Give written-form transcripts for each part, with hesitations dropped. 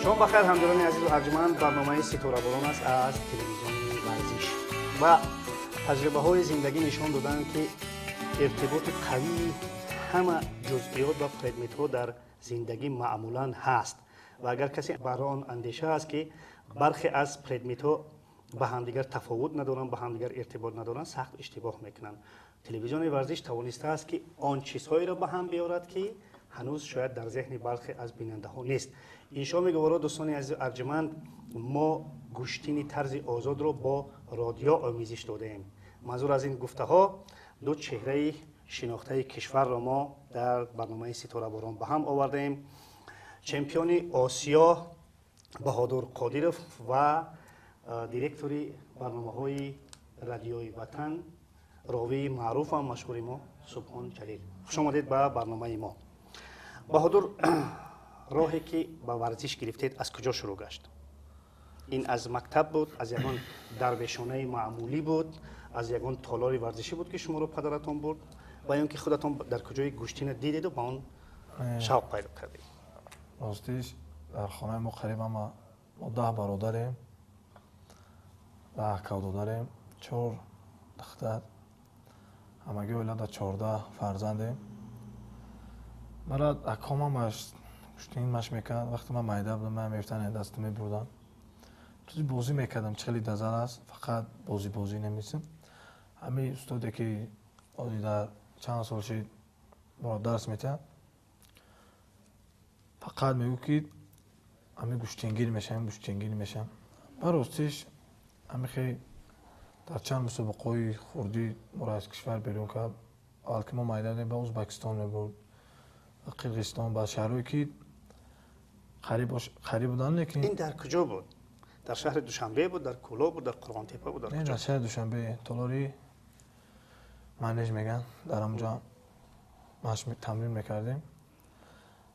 Шом бахайр, ҳамдилони азизу арҷманд. Барномаи «Ситораборон» аст аз телевизиони «Варзиш». Ва таҷрибаҳои зиндагӣ нишон доданд, ки иртиботи қавии ҳама ҷузъиёт ва предметҳо дар зиндагӣ маъмулан ҳаст. Ва агар касе бар он андеша аст, ки бархе аз предметҳо ба ҳамдигар тафовут надоранд, ба ҳамдигар иртибот надоранд, сахт иштибоҳ мекунанд. Телевизиони «Варзиш» тавонистааст, ки он чизҳоеро ба ҳам биёрад, ки ҳанӯз шояд дар зеҳни бархе аз бинандаҳо нест. Ин шоми гуворо, дӯстони азизу арҷманд, мо гӯштини тарзи озодро бо родиё омезиш додаем. Манзур аз ин гуфтаҳо, ду чеҳраи шинохтаи кишварро мо дар барномаи «Ситораборон» ба ҳам овардаем: чемпиони Осиё Баҳодур Қодиров ва директори барномаҳои радиои «Ватан», ровии маъруф ва машҳури мо Субҳон Ҷалил. Хуш омадед ба барномаи мо. Баҳодур, роҳе ки ба варзиш гирифтед, аз куҷо шурӯъ гашт? Ин аз мактаб буд, аз ягон дарвешонаи маъмулӣ буд, аз ягон толори варзишӣ буд, ки шуморо падаратон бурд, ва ё ки худатон дар куҷои гӯштина дидеду ба он шавқ пайдо кардед? Ростиш, дар хонаи мо қариб ҳама, мо 10 бародарем, 10 акавдодарем, чор духтар, ҳамагӣ оилада 14 фарзандем. Мара аком ҳамаш гӯштин маш мекард. Вақте ман майда будам, ман мефтан, дасту мебурдам, чизи бозӣ мекардам, чӣ хеле дазал аст, фақат бозӣ бозӣ намесим. Ҳамин устоде ки оди дар чанд сол шид моро дарс метиҳад, фақат мегӯ, ки ҳамин гӯштингир мешавам, гӯштингир мешавам. Ба ростиш, ҳамин хел дар чанд мусобиқаҳои хурдӣ моро аз кишвар берун кард. Аввал ки мо майда будем, ба Узбекистон мебурд, ба Қирғизистон, ба шаҳрҳое ки қариб буданд, лекин Ин дар куҷо буд? Дар шаҳри Душанбе буд, дар Кӯлоб буд, дар Қурғонтепа буд, дар Не, дар шаҳри Душанбе, толори «Манеж» мегӯянд, дар ҳамонҷо машқ тамрин мекардем.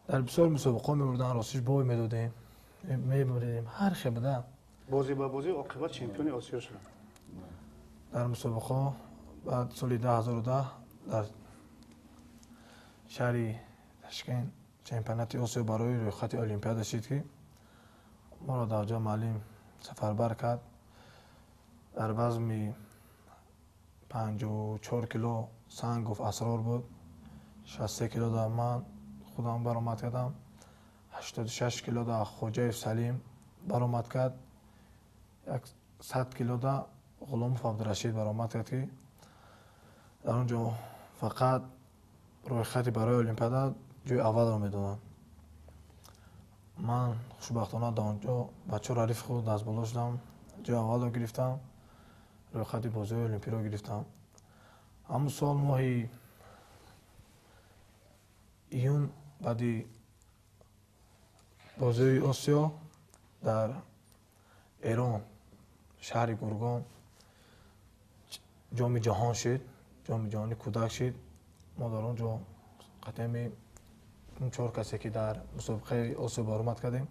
Дар бисёр мусобиқаҳо мебурданд, ростиш, бой медодем, мебурдем, ҳар хел буда. Бозӣ ба бозӣ оқибат чемпиони Осиё шуданд. Дар мусобиқаҳо баъд соли 2010 дар шаҳри Ташкент чемпионати Осиё барои рӯйхати Олимпиада шид, ки моро дар ҷо муаллим сафарбар кард. Дар вазми 54 кило Сангов Асрор буд, 63 кило дар ман худам баромад кардам, 86 кило дар Хоҷаев Салим баромад кард, як 100 кило да Ғуломов Абдурашид баромад кард, ки дар он ҷо фақат рӯйхати барои Олимпиада ҷои аввалро медоданд. Ман хушбахтона дар он ҷо ба чор ҳарифи худ дастболо шудам, ҷои аввалро гирифтам, рӯйхати бозиҳои олимпиро гирифтам. Ҳамун сол моҳи июн баъди бозиҳои Осиё дар Эрон, шаҳри Гургон, Ҷоми ҷаҳон шид, Ҷоми ҷаҳони кӯдак шид. Мо дар он ҷо қатъиями чор касе ки дар мусобиқаи Осиё баромад кардем,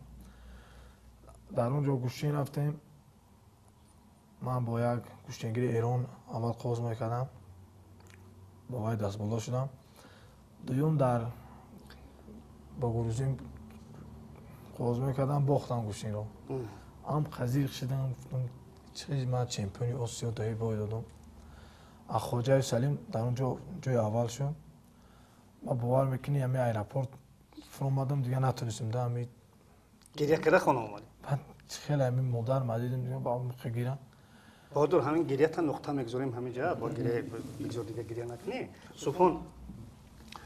дар он ҷо гӯштин рафтем. Ман бо як гӯштингири Эрон аввал қоз мекардам, бо вай дастболо шудам. Дуюм дар бо грузин қоз мекардам, бохтам гӯштинро. Ам қазиқ шидам, гуфтам, чи ман чемпиони Осиё дои бой додам. А Хоҷаев Салим дар он ҷо ҷои аввал шуд. Ма, бовар мекунӣ, ҳами аэропорт фуромадам, дигар натонистем да ҳами. Гиря карда хона омадӣ? Баъд хеле ҳами модар ма дидем, ба гирам. Баҳодур, ҳамин гирята нуқта мегузорем ҳамин ҷа, бо гиря бигзор, дигар гиря накунӣ. Субҳон,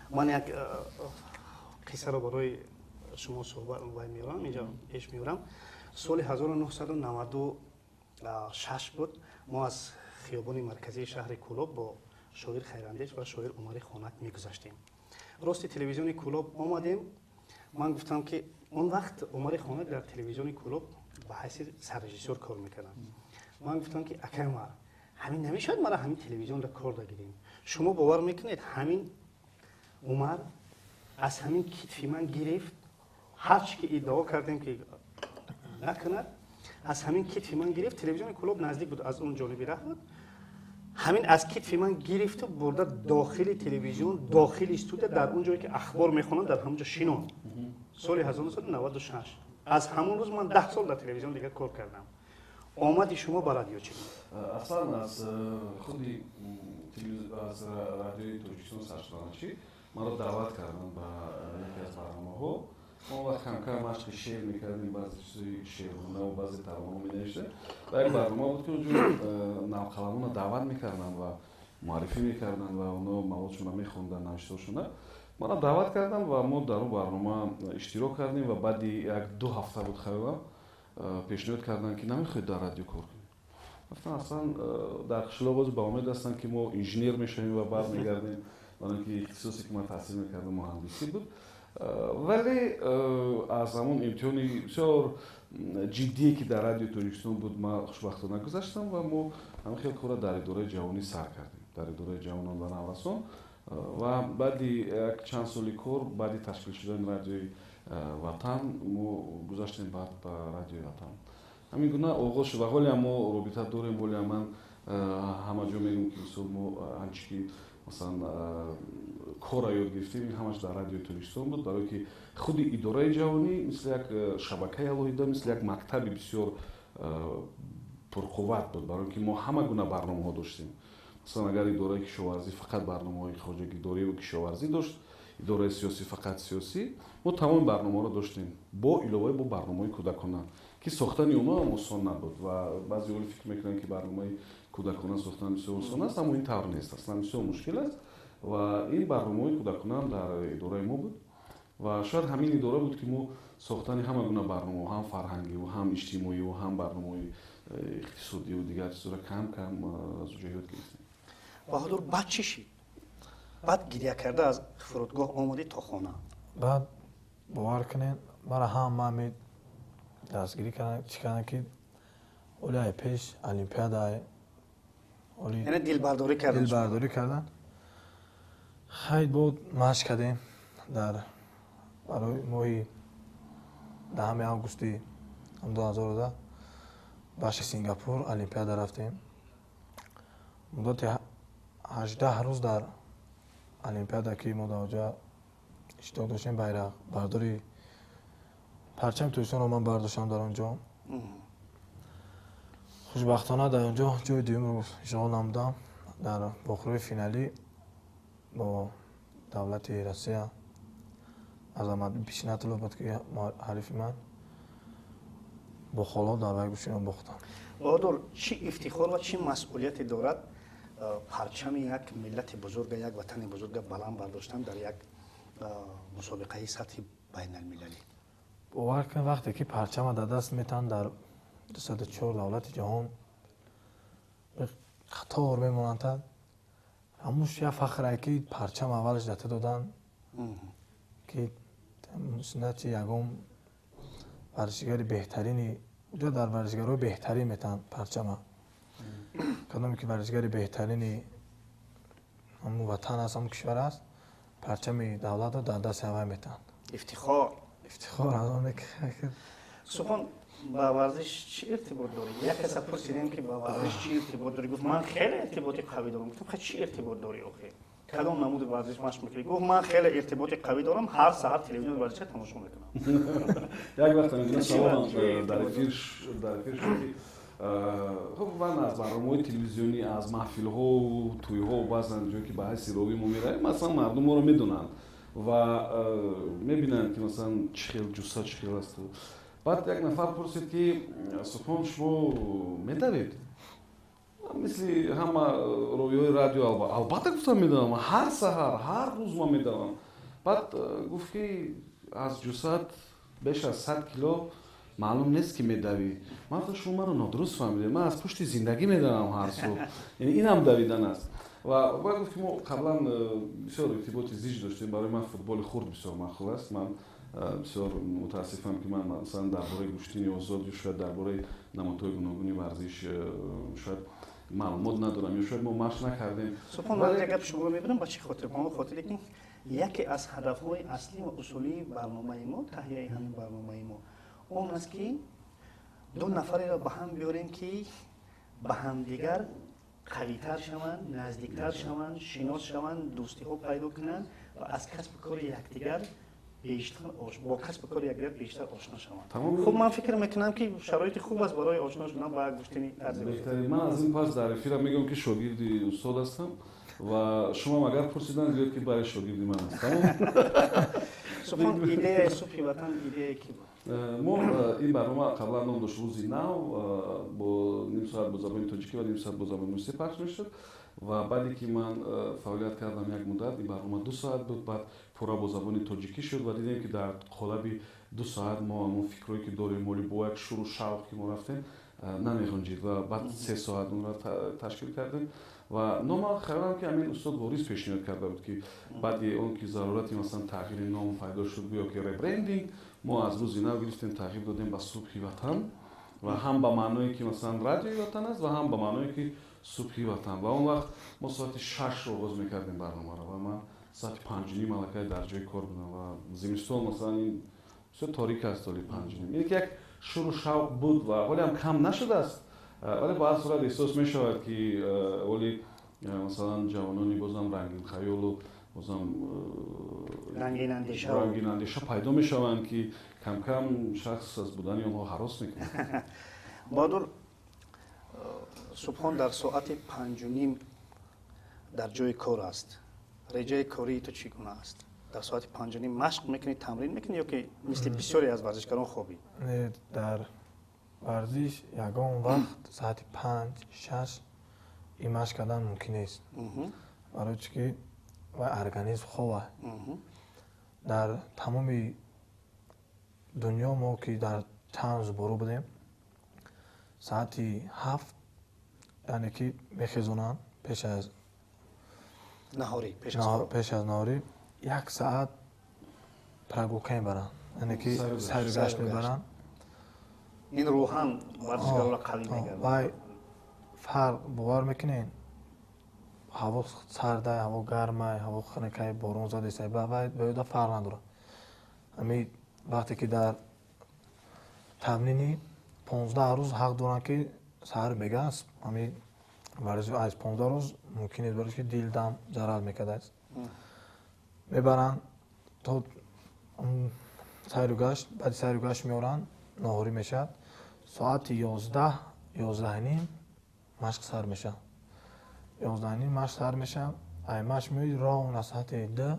ман як қиссаро барои шумо суҳбат вай меорам, инҷа пеш меорам. Соли 1996 буд. Мо аз хиёбони марказии шаҳри Кӯлоб бо шоир Хайрандеш ва шоир Умари Хонак мегузаштем. Рости телевизиони Кӯлоб омадем. Ман гуфтам, ки он вақт Умари Хонак дар телевизиони Кӯлоб ба ҳайси саррежиссёр кор мекардам. Ман гуфтам, ки акай Умар, ҳамин намешавад мара ҳамин телевизионда кор дагирем? Шумо бовар мекунед, ҳамин Умар аз ҳамин китфи ман гирифт. Ҳарчи ки иддао кардем, ки накунад, аз ҳамин китфи ман гирифт. Телевизиони Кӯлоб наздик буд, аз он ҷониби раҳ буд. Ҳамин аз китфи ман гирифту бурда дохили телевизион, дохили студия, дар он ҷое ки ахбор мехонанд, дар ҳамон ҷо шинонд. Соли 1996. Аз ҳамон рӯз ман 10 сол дар телевизион дигар кор кардам. Омади шумо ба радио чӣ буд? Аслан аз худи аз радиои Тоҷикистон сар шудан чи маро даъват карданд ба яке аз барномаҳо. Мо вақт камкам машқи шеър мекардем, баъзе чизои шеърхонаву баъзе таронаҳо менавиштем. Ва як барнома буд, ки онҷо навқаламона даъват мекарданд ва муаррифӣ мекарданд ва онҳо маводшона мехонданд, навиштаҳошона. Маро даъват карданд ва мо дар он барнома иштирок кардем ва баъди як-ду ҳафта буд хаёлам, пешниҳод карданд, ки намехоҳед дар радио кор кунед. Гуфтам, аслан дар қишлоқ боз ба умед ҳастанд, ки мо инженер мешавем ва бармегардем, барои ин ки ихтисосе, ки ман таҳсил мекардам, муҳандисӣ буд. Вале аз ҳамон имтиҳони бисёр ҷиддие, ки дар радиои Тоҷикистон буд, ман хушбахтона гузаштам ва мо ҳамин хел корро дар идораи ҷавонӣ сар кардем, дар идораи ҷавонон ва наврасон. Ва баъди як чанд соли кор, баъди ташкил шудани радиои Ватан, мо гузаштем баъд ба радиои Ватан. Ҳамин гуна оғоз шуд ва ҳолиам мо робита дорем. Ҳолиам ман ҳама ҷо мегӯм, ки мисол мо анче ки масалан корро ёд гирифтем, ин ҳамаш дар радиои Тоҷикистон буд, барое ки худи идораи ҷавонӣ мисли як шабакаи алоҳида, мисли як мактаби бисёр пурқувват буд, барое ки мо ҳама гуна барномаҳо доштем. Масалан, агар идораи кишоварзӣ фақат барномаҳои хоҷагидориву кишоварзӣ дошт, идораи сиёсӣ фақат сиёсӣ, мо тамоми барномаҳоро доштем, бо иловаи бо барномаҳои кӯдакона, ки сохтани онҳо ҳам осон набуд. Ва баъзе оли фикр мекунанд, ки барномаи кӯдакона сохтан бисёр осон аст, аммо ин тавр нест, аслан бисёр мушкил аст. Ва ин барномаҳои кӯдакона ҳам дар идораи мо буд ва шояд ҳамин идора буд, ки мо сохтани ҳама гуна барномаҳо, ҳам фарҳангиву, ҳам иҷтимоиву, ҳам барномаҳои иқтисодиву дигар чизҳоро кам кам аз оҷо ёд гирифтем. Баҳодур, баъд чӣ шид? Баъд гиря карда аз фурудгоҳ омадӣ то хона. Баъд бовар кунед, мара ҳама ҳами дастгирӣ карданд, чӣ карданд, ки оли ай пеш олимпиада оли. Яъне дилбардорӣ карданд. Дилбардорӣ карданд. Хайр, бо машқ кардем дар барои моҳи 10 августи 2010 ба Сингапур олимпиада рафтем. Муддати 18 рӯз дар олимпиада, ки мо дар оҷа иштирок доштем, байрақ бардори парчами Тоҷикистонро ман бардоштам дар он ҷо. Хушбахтона дар он ҷо ҷои дуюмро ишғол намудам. Дар вохӯрии финалӣ бо давлати Россия Азамат Бишнатулов буд, ки ҳарифи ман, бо холо дар вай гӯширо бохтам. Баҳодур, чӣ ифтихор ва чӣ масъулияте дорад парчами як миллати бузурга, як ватани бузурга баланд бардоштан дар як мусобиқаи сатҳи байналмилалӣ? Бовар кун, вақте ки парчама дар даст метаҳанд, дар 204 давлати ҷаҳон қатор мемонанд, ҳамуш як фахре, ки парчам аввалаш дар ту доданд, ки начи ягон варзишгари беҳтарини уҷо дар варзишгарои беҳтарин метаҳанд парчама. Кадоме ки варзишгари беҳтарини ҳамун ватан аст, ҳамун кишвар аст, парчами давлатро дар дасти аввал метаҳанд. Ифтихор. Ифтихор аз он. Сухан, ба варзиш чӣ иртибот дорӣ? Як каса пурсидем, ки ба варзиш чӣ иртибот дорӣ, гуфт: «Ман хеле иртиботи қавӣ дорам». Гуфтам: «Хай, чӣ иртибот дорӣ охир, кадом намуди варзиш машқ мекунӣ?» Гуфт: «Ман хеле иртиботи қавӣ дорам, ҳар саҳар телевизиони варзиша тамошо мекунам». Як вақт ҳамин саволам дар эфир шуд, ки хуб, ман аз барномаҳои телевизионӣ, аз маҳфилҳоу тӯйҳо, баъзан ҷое ки ба ҳайси ровӣ мо меравем, масалан, мардум моро медонанд ва мебинанд, ки масалан чӣ хел ҷусса, чӣ хел асту. Баъд як нафар пурсид, ки Субҳон, шумо медавед мисли ҳама ровиҳои радио? Албатта, гуфтам, медавам, ҳар саҳар, ҳар рӯз ман медавам. Баъд гуфт, ки аз ҷуссат беш аз 100 кило маълум нест, ки медавӣ. Ман гуфтам: «Шумо маро нодуруст фаҳмидед, ман аз пушти зиндагӣ медавам ҳар субҳ, яъне инам давидан аст». Ва бояд гуфт, ки мо қаблан бисёр иртиботи зич доштем. Барои ман футболи хурд бисёр маъқул аст. Ман бисёр мутаассифам, ки ман масалан дар бораи гӯштини озод ё шояд дар бораи намудҳои гуногуни варзиш шояд маълумот надорам ё шояд мо машқ накардем. Субҳон, ман як гапи шуморо мебинам. Ба чӣ хотир? Ба он хотире, ки яке аз ҳадафҳои аслӣ ва усулии барномаи мо, таҳияи ҳамин барномаи мо он аст, ки ду нафареро ба ҳам биёрем, ки ба ҳамдигар қавитар шаванд, наздиктар шаванд, шинос шаванд, дӯстиҳо пайдо кунанд ва аз касбу кори якдигар. Бештар бо касбу кори якдигар бештар ошно шаванд. Хуб, ман фикр мекунам, ки шароити хуб аст барои ошно шудан ба гӯштини тарзи. Беҳтарин. Ман аз ин пас дар эфира мегӯям, ки шогирди устод ҳастам, ва шумоам агар пурсиданд, гӯед, ки бале, шогирди ман аст. Тамом. Субҳон, идеяи «Субҳи ватан» идеяи кӣ буд? Мо ин барнома қаблан ном дошт «Рӯзи нав», бо ним соат бо забони тоҷикӣ ва ним соат бо забони русӣ пахш мешуд. Ва баъде ки ман фаъолият кардам як муддат, ин барнома 2 соат буд, баъд пурра бо забони тоҷикӣ шуд. Ва дидем, ки дар қолаби 2 соат мо ҳамон фикрое, ки дорем, моли бо як шуру шавқ ки мо рафтем, намеғунҷид. Ва баъд 3 соат онро ташкил кардем. Ва нома хаёлам, ки ҳамин устод Ворис пешниҳод карда буд, ки баъди он ки зарурати, масалан, тағйири ном пайдо шуд, гӯё ки ребрендинг, мо аз «Рӯзи нав» гирифтем, тағйир додем ба «Субҳи ватан», ва ҳам ба маъное, ки масалан радиои ватан аст, ва ҳам ба маъное, ки субҳи ватан. Ва он вақт мо соати 6 оғоз мекардем барномаро, ва ман соати 5:30 аллакай дар ҷои кор будам. Ва зимистон, масалан, ин бисёр торик аст соли 5:30. Ин ки як шуру шавқ буд ва ҳоле ҳам кам нашудааст, вале ба ҳар сурат эҳсос мешавад, ки ҳоли, масалан, ҷавонони бозам рангинхаёлу бозам рангинандеша пайдо мешаванд, ки камкам шахс аз будани онҳо ҳарос мекунад. Баҳодур, Субҳон дар соати 5:30 дар ҷои кор аст. Реҷаи кории ту чӣ гуна аст? Дар соати 5:30 машқ мекунӣ, тамрин мекунӣ ё ки мисли бисёре аз варзишгарон хобӣ? Не, дар варзиш ягон вақт соати 5, 6 и машқ кардан мумкин нест, барои чӣ ки вай организм хова. Дар тамоми дунё мо ки дар чанд рӯз боро будем, соати 7, яъне ки мехезонанд пеш аз наҳорӣ. Пеш аз наҳорӣ як соат прогулка мебаранд, яъне ки сайру гашт мебаранд. Ин рӯҳан варзишгарро қавӣ мегардад. Вай фарқ, бовар мекунед, ҳаво сардай, ҳаво гармай, ҳаво хунукай, борон задесай, вай ба ёда фарқ надорад. Ҳами вақте ки дар тамрини 15 рӯз ҳақ доранд, ки саҳар мегас ҳами варзиш, аз 15 рӯз мумкин нест, барои ки дил дам зарар мекардааст. Мебаранд то сайру гашт, баъди сайру гашт меоранд, ноҳорӣ мешавад, соати 11, 11:30 машқ сар мешавад. 11:30 машқ сар мешавад, ай машқ меои, ровно соати 2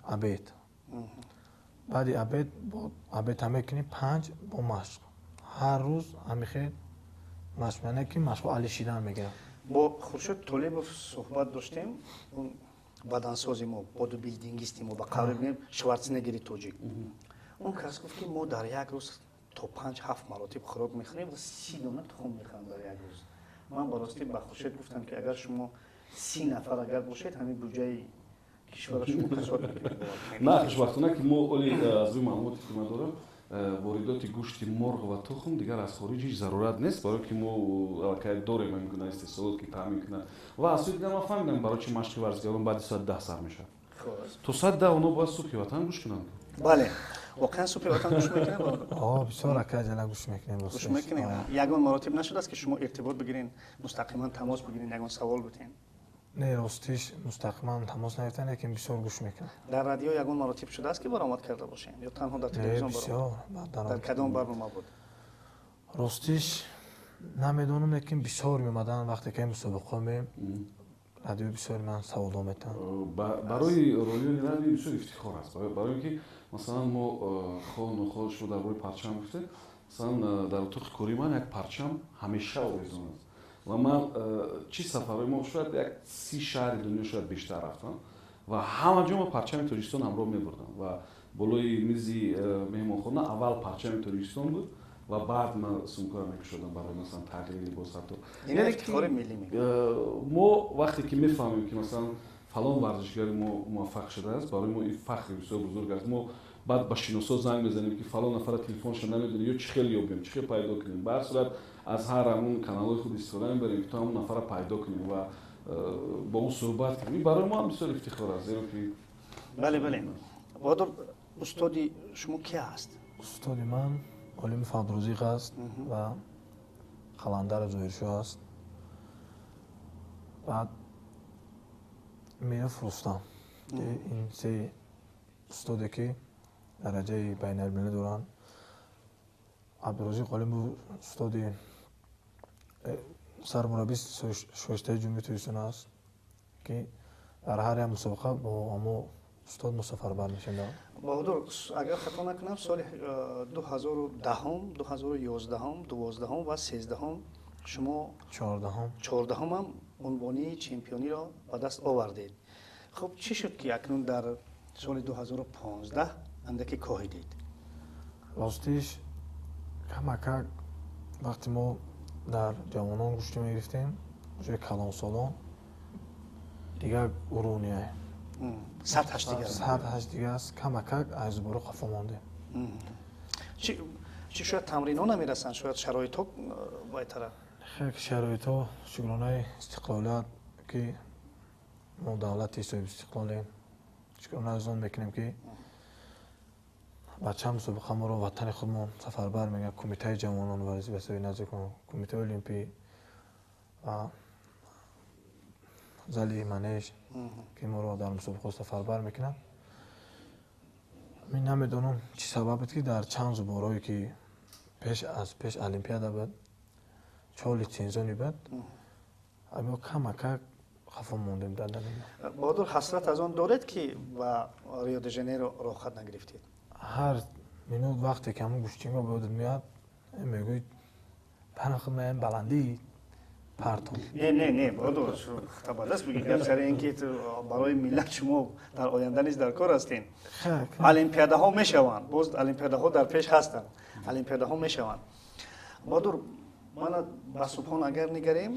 обед. Баъди обед обед мекунӣ, 5 бо машқ. Ҳар рӯз ҳамихел машқ, яъне ки машқҳо алишидан мегирад. Бо Хуршед Толибов суҳбат доштем, бадансози мо, бодибилдингисти мо, ба қавли бигӯем, Шварценеггери тоҷик. Он кас гуфт, ки мо дар як рӯз то панҷ, ҳафт маротиб хӯрок мехӯрем ва 30 дона тухм мехӯрам дар як рӯз. Ман ба ростӣ ба Хуршед гуфтам, ки агар шумо 30 нафар агар бошед, ҳамин буҷаи кишвара шумо касод мекунед. На, хушбахтона, ки мо оли, аз рӯи маълумоте, ки ман дорам, воридоти гӯшти мурғ ва тухм дигар аз хориҷ ҳеҷ зарурат нест, барое ки мо аллакай дорем ҳамин гуна истеҳсолот, ки таъмин кунад. Ва аз сӯи дигар ман фаҳмидам, барои чи машқи варзигарон баъди соати 10 сар мешавад. То соати 10 онҳо бояд «Субҳи ватан» гӯш кунанд. Бале, воқеан «Субҳи ватан» гӯш мекунем? Бисёр, акай ҷала, гӯш мекунем. Гӯш мекунем. Ягон маротиб нашудааст, ки шумо иртибот бигирен, мустақиман тамос бигирен, ягон савол битен? Не, ростиш, мустақиман тамос нагирифтан, лекин бисёр гӯш мекунам. Дар радио ягон маротиб шудааст, ки баромад карда бошем, ё танҳо дар телевизион? Бисёр. Дар кадом барнома буд? Ростиш, намедонам, лекин бисёр меомадан, вақте ки мусобиқаҳо меем, радио бисёр ман саволҳо метаҳанд. Барои ролиёни радио бисёр ифтихор аст, барои он ки, масалан, мо хоҳ нохоҳ, шумо дар бораи парчам гуфтед, масалан, дар утоқи кории ман як парчам ҳамеша овезон аст. Ва ман чӣ сафарҳои мо, шояд як 30 шаҳри дунё, шояд бештар рафтам, ва ҳама ҷо ма парчами Тоҷикистон ҳамроҳ мебурдам. Ва болои мизи меҳмонхона аввал парчами Тоҷикистон буд ва баъд ман сумкаро мекушодам барои, масалан, тағйири либос ҳатто. Мо вақте ки мефаҳмем, ки, масалан, фалон варзишгари мо муваффақ шудааст, барои мо ин фахри бисёр бузург аст. Мо баъд ба шиносо занг мезанем, ки фалон нафара телефонша намедонем, ё чӣ хел ёбем, чӣ хел пайдо кунем. Ба ҳар сурат, аз ҳар ҳамун каналҳои худ истифода мебарем, ки то ҳамун нафара пайдо кунем ва бо ӯ суҳбат кунем. Ин барои мо ҳам бисёр ифтихор аст, зеро ки Бале. Баҳодур, устоди шумо ки аст? Устоди ман Олими Фабдурозиқ аст ва Қаландар Зоҳиршоҳ аст, баъд Миров Рустам. Ин се. Устоде ки дараҷаи байналмилалӣ доранд, Абдурозиқ Олимов, устоди сармураббии шоистаи Ҷумҳурии Тоҷикистон аст, ки дар ҳар як мусобиқа бо ҳамо устод мо сафарбар мешавем. Баҳодур, агар хато накунам, соли 2010-ум, 2011-ум, 12-ум ва 13-ум шумо 14-ум, 14-умам унвони чемпиониро ба даст овардед. Хуб, чӣ шуд, ки акнун дар соли 2015 андаке коҳидед? Ростиш, камакак вақте мо дар ҷавонон гӯштӣ мегирифтем, ҷои калонсолон дигар уровня, сатҳаш дигар, сатҳаш дигар аст. Камакак аз зуборо қафо мондем. Чӣ, шояд тамринҳо намерасанд, шояд шароитҳо байтара? Хеле шароитҳо, шукронаи истиқлолият, ки мо давлати соҳибистиқлолем, шукрона аз он мекунем, ки ба чанд мусобиқа моро ватани худмон сафарбар мегӯяд. Кумитаи ҷавонон варзиши наздикон, Кумитаи олимпӣ ва зали манеж, ки моро дар мусобиқаҳо сафарбар мекунанд. Мин намедонам, чӣ сабаб буд, ки дар чанд зуборҳое, ки пеш аз пеш олимпиада буд, чор лицензионӣ буд, мо камакак хафо мондем дар Баҳодур, ҳасрат аз он доред, ки ба Рио де Жанейро роҳхат нагирифтед? Ҳар минут вақте ки ҳамон гӯштингҳо ба ёдат меояд, мегӯй, пана худ меоям, баландӣ партом. Не, не, не, Баҳодур, табадаст бигӣ, гап сари ин ки барои миллат шумо дар оянда низ дар кор ҳастем. Олимпиадаҳо мешаванд, боз олимпиадаҳо дар пеш ҳастанд, олимпиадаҳо мешаванд. Баҳодур, мана ба Субҳон агар нигарем,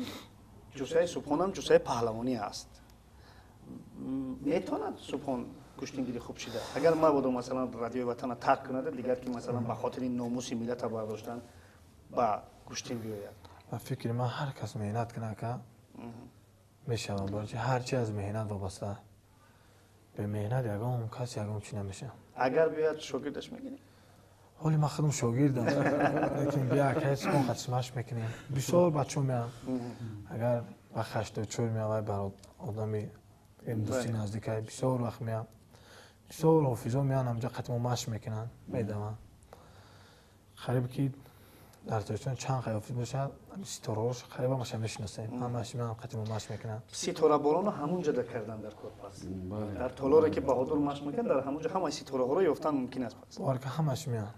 ҷуссаи Субҳонам ҷуссаи паҳлавонӣ аст. Метавонад Субҳон гӯштингири хуб шида, агар мабодо, масалан, Радиои Ватана тарк кунада, дигар ки, масалан, ба хотири номуси миллата бардоштан ба гӯштин биёяд? Ба фикри ман, ҳар кас меҳнат кунад, ка мешавад. Барои ҳар чи аз меҳнат вобаста. Бе меҳнат ягон кас ягон чи намешавад. Агар биёяд, шогирдаш мегирӣ? Ҳоли ман худам шогирдам, лекин бия кайсмон қатисмаш мекунем. Бисёр бачаҳо меянд. Агар ба 84 меяд, бар одами дӯсти наздикай, бисёр вақт меянд. Бисёр ҳофизо меянд, ҳамҷа қатимо машқ мекунанд, медаванд. Қариб ки дар Тоҷикистон чанд қай ҳофиз бошад, ситораҳош қариб ҳамаша мешиносем. Ҳамаш меянд, қатимо машқ мекунанд. Ситорабороно ҳамунҷа кардан дар кор. Пас дар толоре, ки Баҳодур машқ мекард, дар ҳамунҷа ҳамаи ситораҳоро ёфтан мумкин аст. Пас бовар ка, ҳамаш меянд.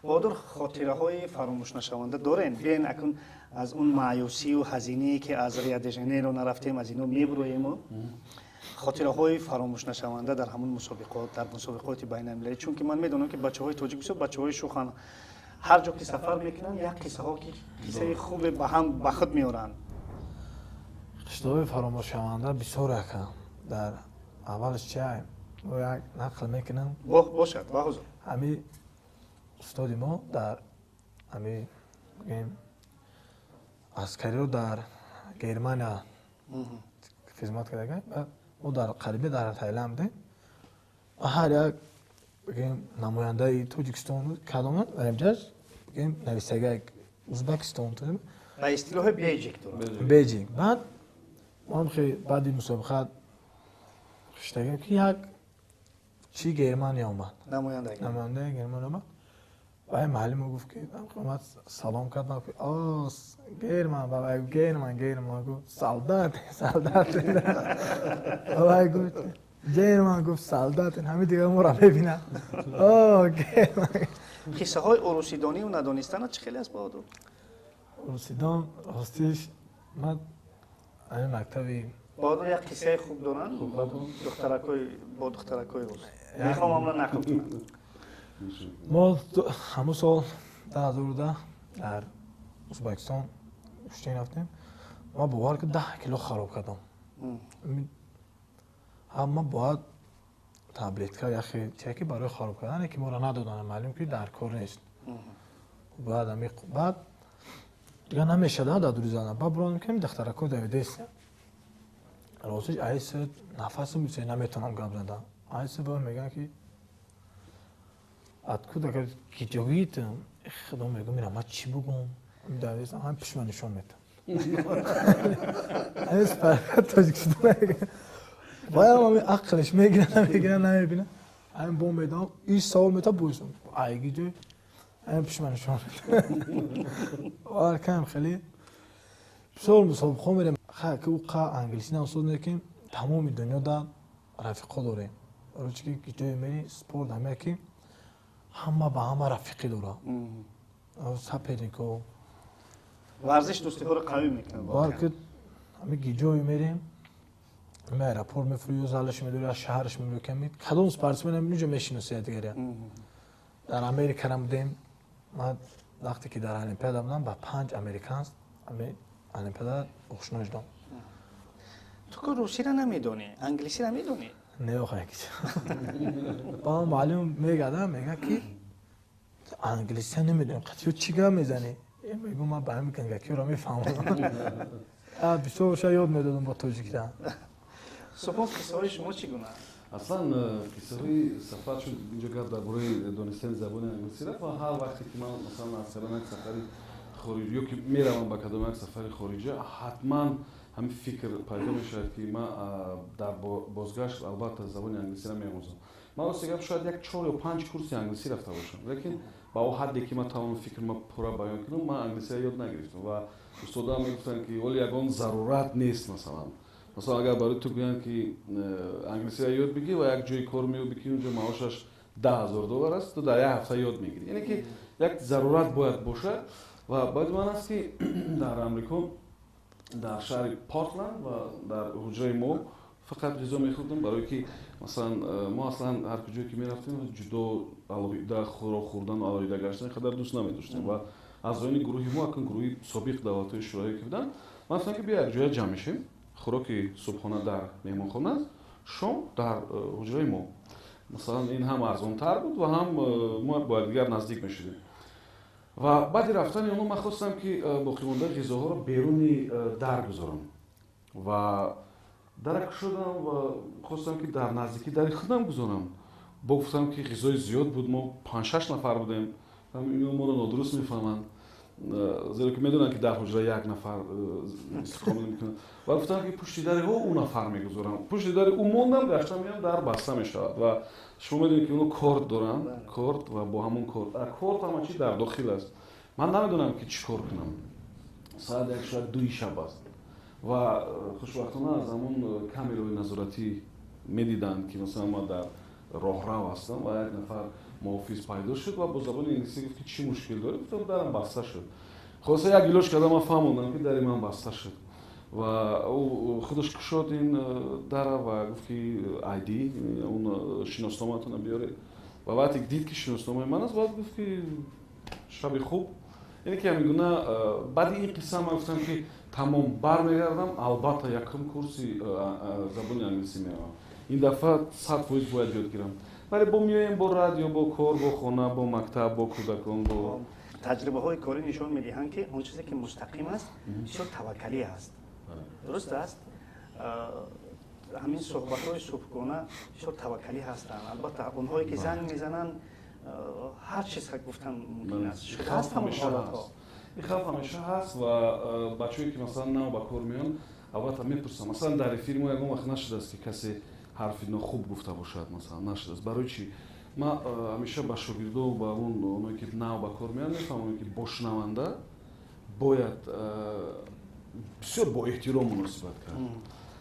Баҳодур, хотираҳои фаромӯшнашаванда дорем? Биен, акун аз он маъюсию ҳазинае, ки аз Рио де Жанейро нарафтем, аз ино мебуроему хотираҳои фаромӯшнашаванда дар ҳамун мусобиқот, дар мусобиқоти байналмилалӣ, чунки ман медонам, ки бачаҳои тоҷик бисёр бачаҳои шӯханд, ҳар ҷо ки сафар мекунанд, як қиссаҳо, ки қиссаи хубе ба ҳам ба худ меоранд. Қиссаҳои фаромӯшшаванда бисёр, ака. Дар аввалш чиай, мо як нақл мекунам. Бошад, баҳузур. Ҳами устоди мо дар ҳами, бигем, аскариро дар Германия хизмат карда. Мо дар қариби дар Таиланд будем. Ҳар як, бигем, намояндаи Тоҷикистон кадом дар бигем, нависага Узбекистон. Ба истилоҳи бейҷик дорад. Бейҷик. Баъд мо хеле баъди мусобиқа хиштагем, ки як чи Германия омад. Намояндаи Германия омад. Вай маълимо гуфт, ки омад, салом кард. Ман о Герман, бабай Герман, Герман гуфт, солдат, солдат. Бабай гуфт, Герман гуфт, солдат. Ҳами дигар моро мебинад, о Герман. Қиссаҳои урусидонию надонистана чӣ хеле аст, Баҳодур? Урусидон, ростиш, ман ҳамин мактаби Баҳодур як қиссаи хуб доранд духтаракои, бо духтаракои рус. Мехоҳам амра нақл кунам. Мо ҳамун сол 2010 дар Узбекистон гӯштин рафтем. Ман бовар ки 10 кило хароб кардам. Ҳама бояд таблетка яхе чия, ки барои хароб кардан, ки моро надоданд. Маълум ки дар кор нест. Баъд ами баъд дигар намешада дар дури зана. Баъд бурон ки духтарако давидест. Ростиш, айс нафасам наметавонам гап задан. Айс ба мегӯянд, ки откуда, киҷогит. Худо, мегӯм, ира ман чӣ бугум? Давидестам, ҳам пишма нишон метам. Тоҷикистон ваям ами ақлиш мегира, намегира, намебина. Ҳамин бо медам, ин савол мета бойсам. Айги ҷой ҳамин пишма нишон медам. Хеле бисёр мусобиқаҳо мерем. Ха ки ӯ қа англисӣ намсоз лекин тамоми дунё да рафиқҳо дорем. Барои ки ҷое мери спорт ҳамая ки ҳама ба ҳама рафиқӣ дора. Сопернико. Варзиш дӯстиҳоро қавӣ мекунад. Балки ҳами ҷое мерем, ҳами аэропорт мефурӣ ё залаш медорӣ, аз шаҳраш мебурӣ, ками кадом спортсмен инҷо мешиносӣ дигаре. Дар Америка будем, ман вақте ки дар Олимпиада будам, ба 5 американс ҳами Олимпиада ошно шудам. Ту ки русиро намедонӣ, англисиро медонӣ? Не, охай. Ба муаллим мегада, мега ки англисия намедонем, қатъиё чӣ гап мезанӣ? Мегӯм ман ба ҳамин гангакиро мефаҳмам. Бисёр ша ёд медодам бо тоҷикида. Субҳон, қиссаҳои шумо чӣ гуна? Аслан қиссаҳои сафар шуд, инҷо гап дар бораи донистани забони англисӣ рафт ва ҳар вақте ки ман масалан аз кадом як сафари хориҷ ё ки меравам ба кадом як сафари хориҷа, ҳатман ҳамин фикр пайдо мешавад ки ман дар бозгашт албатта забони англисиро меомӯзам. Ман рости гап шояд як 4 ё 5 курси англисӣ рафта бошам, лекин ба он ҳадде ки ман тавонам фикрма пурра баён кунам, ман англисиро ёд нагирифтам ва устодам мегуфтанд ки оли ягон зарурат нест. Масалан агар барои ту гӯянд ки англисиро ёд бигир ва як ҷои кор меёбӣ ки унҷо маошаш $10,000 аст, ту дар як ҳафта ёд мегирӣ. Яъне ки як зарурат бояд бошад. Ва баъди ман аст ки дар Амрико дар шаҳри Портланд ва дар ҳуҷраи мо фақат ғизо мехӯрдем, барое ки масалан мо аслан ҳар куҷое ки мерафтем ҷудо алоҳида хӯрок хӯрдан ва алоҳида гаштан қадар дӯст намедоштем ва аъзоёни гурӯҳи мо акун гурӯҳи собиқ давлатҳои шӯравӣ ки буданд, ман гуфтам ки биё як ҷоя ҷамъ мешем, хӯроки субҳона дар меҳмонхона аст, шом дар ҳуҷраи мо. Масалан ин ҳам арзонтар буд ва ҳам мо бо якдигар наздик мешудем. Ва баъди рафтани онҳо ман хостам ки боқимондаи ғизоҳоро беруни дар гузорам ва дара кушодам ва хостам ки дар наздикии дари худам гузорам. Бо гуфтам ки ғизои зиёд буд, мо 5-6 нафар будем, ино моро нодуруст мефаҳманд, зеро ки медонанд ки дар ҳуҷра як нафар истиқомат мекунад. Ва гуфтам ки пушти дари ӯ нафар мегузорам. Пушти дари ӯ мондам, гаштам меям, дар баста мешавад ва шумо медонед ки онҳо корт доранд, корт ва бо ҳамон корт, корт ҳама чи дар дохил аст. Ман намедонам ки чӣ кор кунам. Соат як шояд 2 шаб аст ва хушбахтона аз ҳамон камераҳои назоратӣ медиданд ки масалан ман дар роҳрав ҳастам ва як нафар муҳофиз пайдо шуд ва бо забони англисӣ гуфт ки чӣ мушкил дорӣ? Гуфтам дарам баста шуд. Хулоса як илоҷ кардам, ман фаҳмондам ки дари ман баста шуд ва ӯ худаш кушод ин дара ва гуфт ки ID, он шиносномаатонро биёред. Ва вақте дид ки шиносномаи ман аст, баъд гуфт ки шаби хуб. Яъне ки ҳамин гуна баъди ин қисса ман гуфтам ки тамом бармегардам, албатта якум курси забони англисӣ меравам. Ин дафъа 100% бояд ёд гирам. Вале бо меоем бо радио, бо кор, бо хона, бо мактаб, бо кӯдакон, бо таҷрибаҳои корӣ нишон медиҳанд ки он чизе ки мустақим аст бисёр таваккалӣ аст. Дуруст аст? Ҳамин суҳбатҳои субҳгона бисёр таваккалӣ ҳастанд. Албатта онҳое ки занг мезананд ҳар чиз гуфтан мумкин аст. Ҳаст ҳамон ҳолатҳо. Ин хавф ҳамеша ҳаст ва бачаҳое ки масалан нав ба кор меоянд, албатта мепурсам. Масалан дар эфири мо ягон вақт нашудааст ки касе ҳарфи нохуб гуфта бошад, масалан нашудааст. Барои чӣ? Ман ҳамеша ба шогирдо, ба онҳое ки нав ба кор меоянд мефаҳмонам ки бо шунаванда бояд бисёр бо эҳтиром муносибат кард.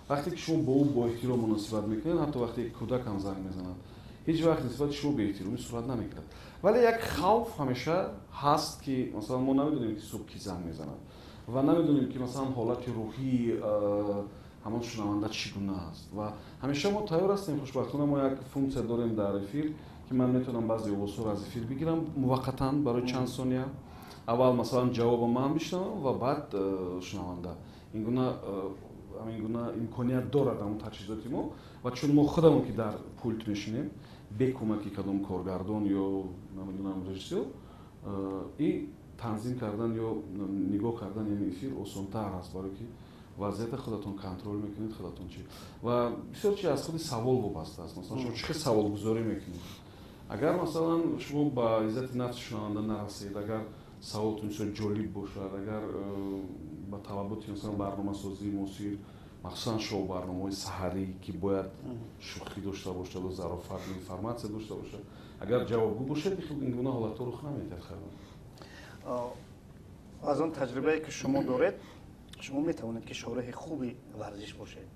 Вақте ки шумо бо ӯ бо эҳтиром муносибат мекунед, ҳатто вақте ки кӯдак ҳам занг мезанад, ҳеҷ вақт нисбати шумо беэҳтиромӣ сурат намегирад. Вале як хавф ҳамеша ҳаст ки масалан мо намедонем ки субҳ ки занг мезанад ва намедонем ки масалан ҳолати рӯҳии ҳамон шунаванда чӣ гуна аст. Ва ҳамеша мо тайёр ҳастем. Хушбахтона мо як функсия дорем дар эфир ки ман метавонам баъзе овозҳоро аз эфир бигирам муваққатан барои чанд сония. Аввал масалан ҷавоба ман бишнавам ва баъд шунаванда. Ин гуна имконият дорад ҳамон таҷҳизоти мо ва чун мо худамон ки дар пулт мешинем бе кӯмаки кадом коргардон ё намедонам режиссёр, и танзим кардан ё нигоҳ кардан ин эфир осонтар аст, барое ки вазъията худатон контрол мекунед, худатон чи. Ва бисёр чи аз худи савол вобаста аст. Масалан шумо чӣ хел саволгузорӣ мекунед? Агар масалан шумо ба иззати нафси шунаванда нарасед, агар саволтон бисёр ҷолиб бошад, агар ба талаботи масалан барномасозии муосир Махсусан шоу барномаҳои саҳарӣ, ки бояд шӯхӣ дошта бошаду зарофату информатсия дошта бошад, агар ҷавобгӯ бошад, ин гуна ҳолатҳо рух намедиҳад. Хайр, аз он таҷрибае, ки шумо доред, шумо метавонед, ки шореҳи хуби варзиш бошед.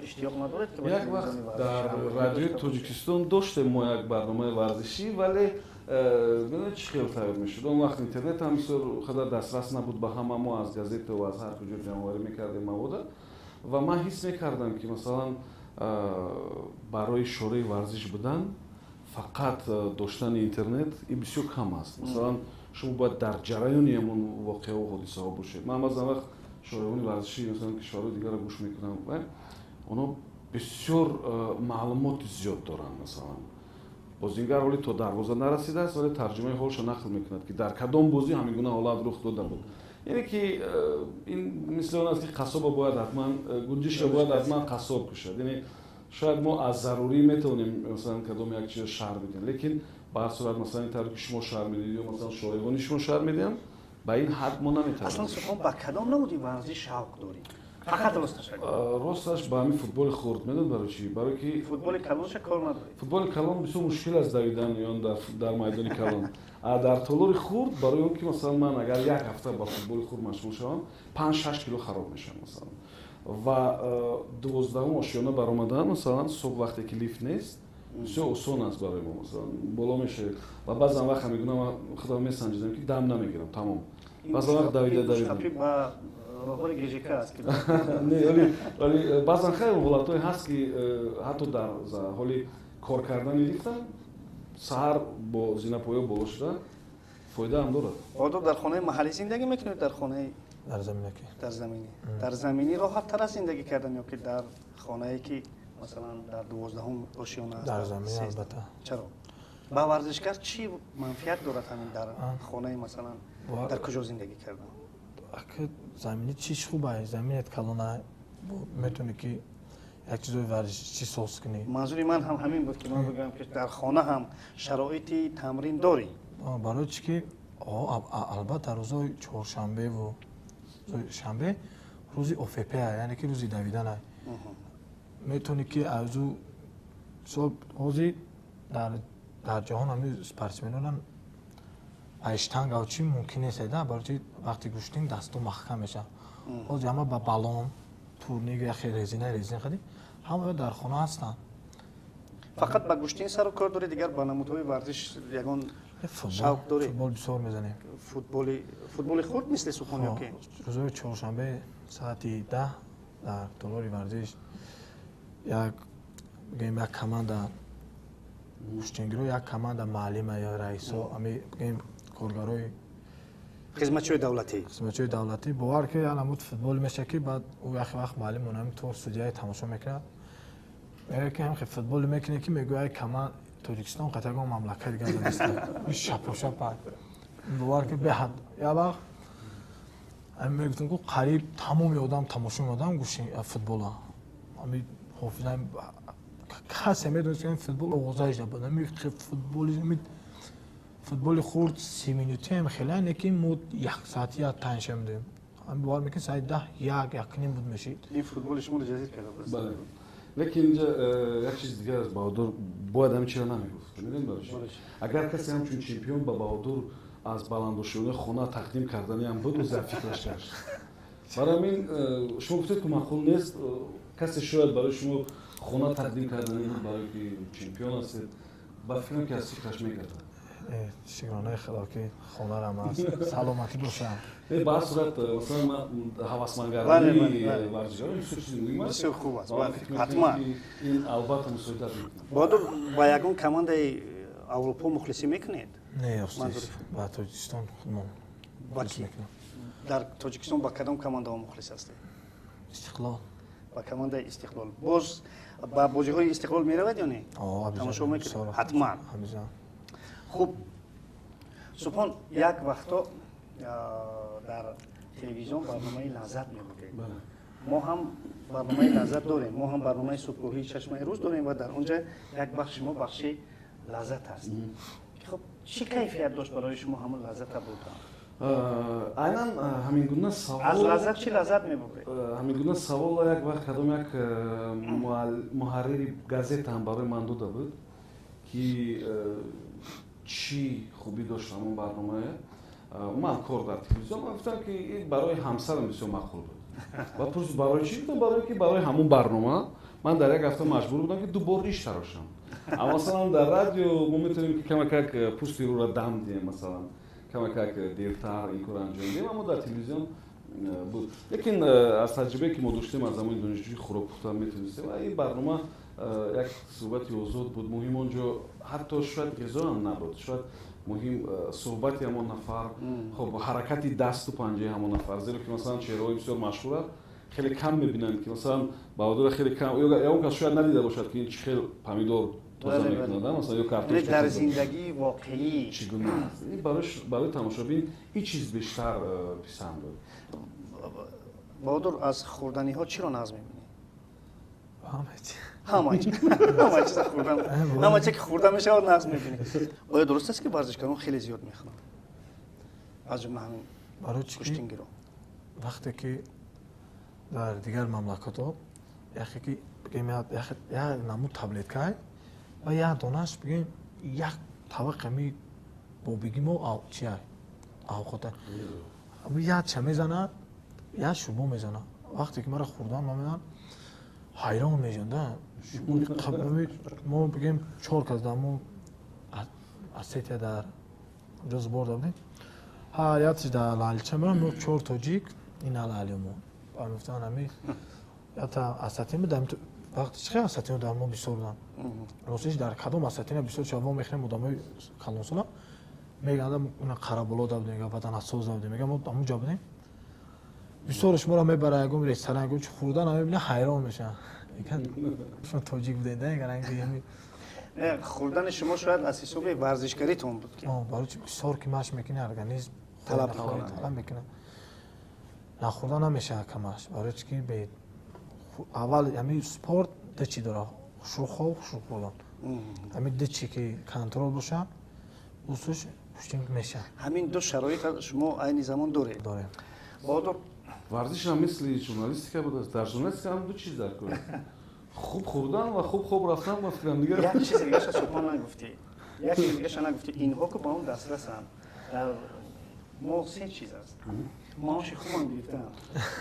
Иштиёқ надоред, ки як вақт дар Радиои Тоҷикистон доштем мо як барномаи варзишӣ, вале медонед, чӣ хел тайёр мешуд? Он вақт интернет ҳам бисёр қадар дастрас набуд ба ҳама. Мо аз газета ва аз ҳар куҷо ҷамъоварӣ мекардем мавода, ва ман ҳис мекардам, ки масалан, барои шореҳи варзиш будан фақат доштани интернет ин бисёр кам аст. Масалан, шумо бояд дар ҷараёни ҳамон воқеаҳо, ҳодисаҳо бошед. Ман баъзан вақт шореҳони варзиши, масалан, кишварҳои дигарро гӯш мекунам, онҳо бисёр маълумоти зиёд доранд. Масалан, бозингар ҳоли то дарвоза нарасидааст, вале тарҷумаи ҳолша нақл мекунад, ки дар кадом бозӣ ҳамин гуна ҳолат рух дода буд. Яъне ки ин мисли он аст, ки қассоба бояд ҳатман, гунҷишка бояд ҳатман қассоб кушад. Яъне шояд мо аз зарурӣ метавонем, масалан, кадом як чизро шарҳ бидиҳем, лекин ба ҳар сурат, масалан, ин тавре ки шумо шарҳ медиҳед ё масалан шореҳони шумо шарҳ медиҳанд, ба ин ҳад мо наметавонем. Аслан, Субҳон, ба кадом намуди варзиш шавқ доред? Фақат росташ. Росташ, ба ҳамин футболи хурд. Медонед барои чӣ? Барое ки футболи калонша кор надоред? Футболи калон бисёр мушкил аст давидан ё дар майдони калон. А дар толори хурд, барои он ки масалан ман агар як ҳафта ба футболи хурд машғул шавам, 5-6 кило хароб мешавам, масалан. Ва 12-ум ошёна баромадан, масалан, субҳ, вақте ки лифт нест, бисёр осон аст барои мо. Масалан, боло мешавед ва баъзан вақт ҳам мегӯям, ман худам месанҷидам, ки дам намегирам, тамом. Баъзан вақт давида давида роҳбари ГЖК аст. Не, вале баъзан хайр, ҳолатҳое ҳаст, ки ҳатто дар ҳоли кор кардани лифтам саҳар бо зинапоё боло шуда фоидаам дорад. Одоб, дар хонаи маҳаллӣ зиндагӣ мекунед, дар хонаи Дар заминаки. Дар заминӣ. Дар заминӣ роҳаттар аст зиндагӣ кардан ё ки дар хонае, ки масалан дар 12-ум ошёна аст? Дар замин, албатта. Чаро? Ба варзишгар чӣ манфиат дорад ҳамин дар хонаи, масалан, дар куҷо зиндагӣ кардан? Замини чиш хуб ай, заминет калона, метавонӣ, ки як чизои варзишчӣ соз кунӣ. Манзури ман ҳам ҳамин буд, ки ман бигӯям, ки дар хона ҳам шароити тамрин дорӣ. Барои чӣ ки, албатта, рӯзои чоршанбеву шанбе рӯзи ОФП, яъне ки рӯзи давидан ай, метавонӣ, ки азу ҳозир дар ҷаҳон ҳами спортсменонам ай штанга чӣ мумкин нест, да, барои чи вақти гӯштин дасту маҳкам мешавад. Ҳозир ҳама ба балон, турник, яхе резина хади, ҳама дар хона ҳастанд. Фақат ба гӯштин сару кор дорӣ, дигар ба намудҳои варзиш ягон шавқ дорӣ? Футбол бисёр мезанем. Футболи хурд мисли Сухон ё ки? Рӯзои чоршанбе соати 10 дар толори варзиш як, бигӯем, як команда гӯштингиро, як команда маълима ё раисо, ами, бигӯем, коргарои хизматчиҳои давлатӣ. Хизматчиҳои давлатӣ. Бовар ки, намуд футбол мешавад, ки баъд ӯ яхе вақт маълим онами то судияи тамошо мекунад, мегӯяд, ки ҳам футбол мекунед, ки мегӯяд, ай команд Тоҷикистон қат ягон мамлакат дига задиста, шапошапа. Бовар ки, беҳад як вақт ами мегуфтем, ку қариб тамоми одам тамошо меодам гӯши футбола. Ами ҳофиза касе медонист, ки футбол оғозаиш набуд. Ами футболи, футболи хурд 30 минутиам хеле не, ки мо як соати як танша медоем. Бовар мекунед, соати 10, 1, 1:30 буд мешид. Ин футболи шуморо ҷазир карда буд. Лекин инҷа як чиз дигар аст. Баҳодур бояд ҳамин чиро намегуфт. Медонед барои чӣ? Агар касе ҳамчун чемпион ба Баҳодур аз баландошёнаи хона тақдим карданиам буд, ӯ дар фикраш гашт. Барои ҳамин шумо гуфтед, ки маъқул нест. Касе шояд барои шумо хона тақдим кардани буд, барое ки чемпион ҳастед, ба фикрам, ки аз фикраш мегардад. Шукронаи Худо, ки хонарам аст, саломатӣ бошам. Ба ҳар сурат, масалан, ман ҳавасмандгардонии варзишгарон бисёр чизи муҳим аст. Бисёр хуб аст, ҳатман. Ин албатта мусоидат мекунад. Баҳодур, ба ягон командаи Аврупо мухлисӣ мекунед? Не, ба Тоҷикистон худмон. Ба ки дар Тоҷикистон, ба кадом командаҳо мухлис ҳастед? Истиқлол. Ба командаи Истиқлол. Боз ба бозиҳои Истиқлол меравед ё не? Тамошо мекунед ҳатман. Хуб, Субҳон, як вақто дар телевизион барномаи «Лаззат» мебудед. Мо ҳам барномаи «Лаззат» дорем, мо ҳам барномаи субҳгоҳии «Чашмаи рӯз» дорем ва дар он ҷа як бахши мо бахши «Лаззат» аст. Хуб, чӣ кайфият дошт барои шумо ҳамон лаззата бурдан? Айнан ҳамин гуна савол, аз лаззат чӣ лаззат мебуред? Ҳамин гуна саволро як вақт кадом як муҳаррири газета ҳам барои ман дода буд, ки чӣ хубӣ дошт ҳамон барномае. Ман кор дар телевизион, ман гуфтам, ки ин барои ҳамсарам бисёр маъқул буд. Баъд пурсид, барои чӣ? Гуфтам, барое ки барои ҳамон барнома ман дар як ҳафта маҷбур будам, ки ду бор риш тарошам. Аммо масалан дар радио мо метавонем, ки камакак пӯсти рӯро дам диҳем, масалан камакак дертар ин корро анҷом диҳем, аммо дар телевизион буд. Лекин аз таҷрибае, ки мо доштем аз замони донишҷӯӣ, хӯрок пухтан метавонистем ва ин барнома як суҳбати озод буд. Муҳим он ҷо ҳатто шояд ғизоам набуд, шояд муҳим суҳбати ҳамон нафар, хоб, ҳаракати дасту панҷаи ҳамон нафар, зеро ки масалан чеҳраҳои бисёр машҳура хеле кам мебинанд, ки масалан Баҳодура хеле кам, ягон кас шояд надида бошад, ки ин чӣ хел помидор тоза мекунад, масалан, ё картошка. Дар зиндагии воқеӣ. Чӣ гуна аст. Ин барои тамошобин ин чиз бештар писанд буд. Баҳодур, аз хӯрданиҳо чиро нағз мебинӣ? Ҳама чи. Ҳама чи, ҳама чиза хӯрдан, ҳама чизе, ки хӯрда мешавад, нағз мебинӣ. Оё дуруст аст, ки варзишгарон хеле зиёд мехӯранд, аз ҷумла ҳамин Барои чӣ ки гӯштингиро? Вақте ки дар дигар мамлакатҳо яхе ки бигем, як намуд таблеткай ва як донаш, бигем, як табақ ами бобигимо чия авқота як ча мезанад, як шӯрбо мезанад. Вақте ки мара хӯрдан мамедан, ҳайрон мешаванд да. Мо, бигем, чор кас дар мо Осетия дар ҷо сбор да будем, ҳар якш дар лалча мерам, мо чор тоҷик ин алалимо мегуфтанд, ами ята осетин буд. Вақти чӣ хел осетино дар мо бисёр буданд. Ростиш, дар кадом осетина бисёр шава мехӯрем, одамои калонсола мегӯянд, ина Қараболо да будем, Ватанасоз да будем, мегӯям, мо ҳамунҷо будем. Бисёрш моро мебара ягон ресторан, ягон чи хӯрдан, мебина, ҳайрон мешаванд, мегӯянд, шумо тоҷик будед да? Яган. Хӯрдани шумо шояд аз ҳисоби варзишгаритон буд ки Барои чи бисёр ки машқ мекунӣ, организм талаб талаб мекунад, нахӯрда намешавад камаш. Барои чи ки аввал ҳамин спорт ду чи дорад: хушрӯ хоб, хушрӯ хӯрдан. Ҳамин ду чи ки контрол бошад, усуш гӯштинг мешавад. Ҳамин ду шароит шумо айни замон доред? Дорем. Баҳодур. Варзиш ҳам мисли журналистика будааст. Дар журналистика ҳам ду чиз дар кор: хуб хӯрдан ва хуб хоб рафтан. Ба фикрам, дигар Як чизи дигаша Субҳон нагуфтӣ, як чизи дигаша нагуфтӣ. Инҳо ки ба он дастрасанд, дар мо се чиз аст. Маоши хубам гирифтаам.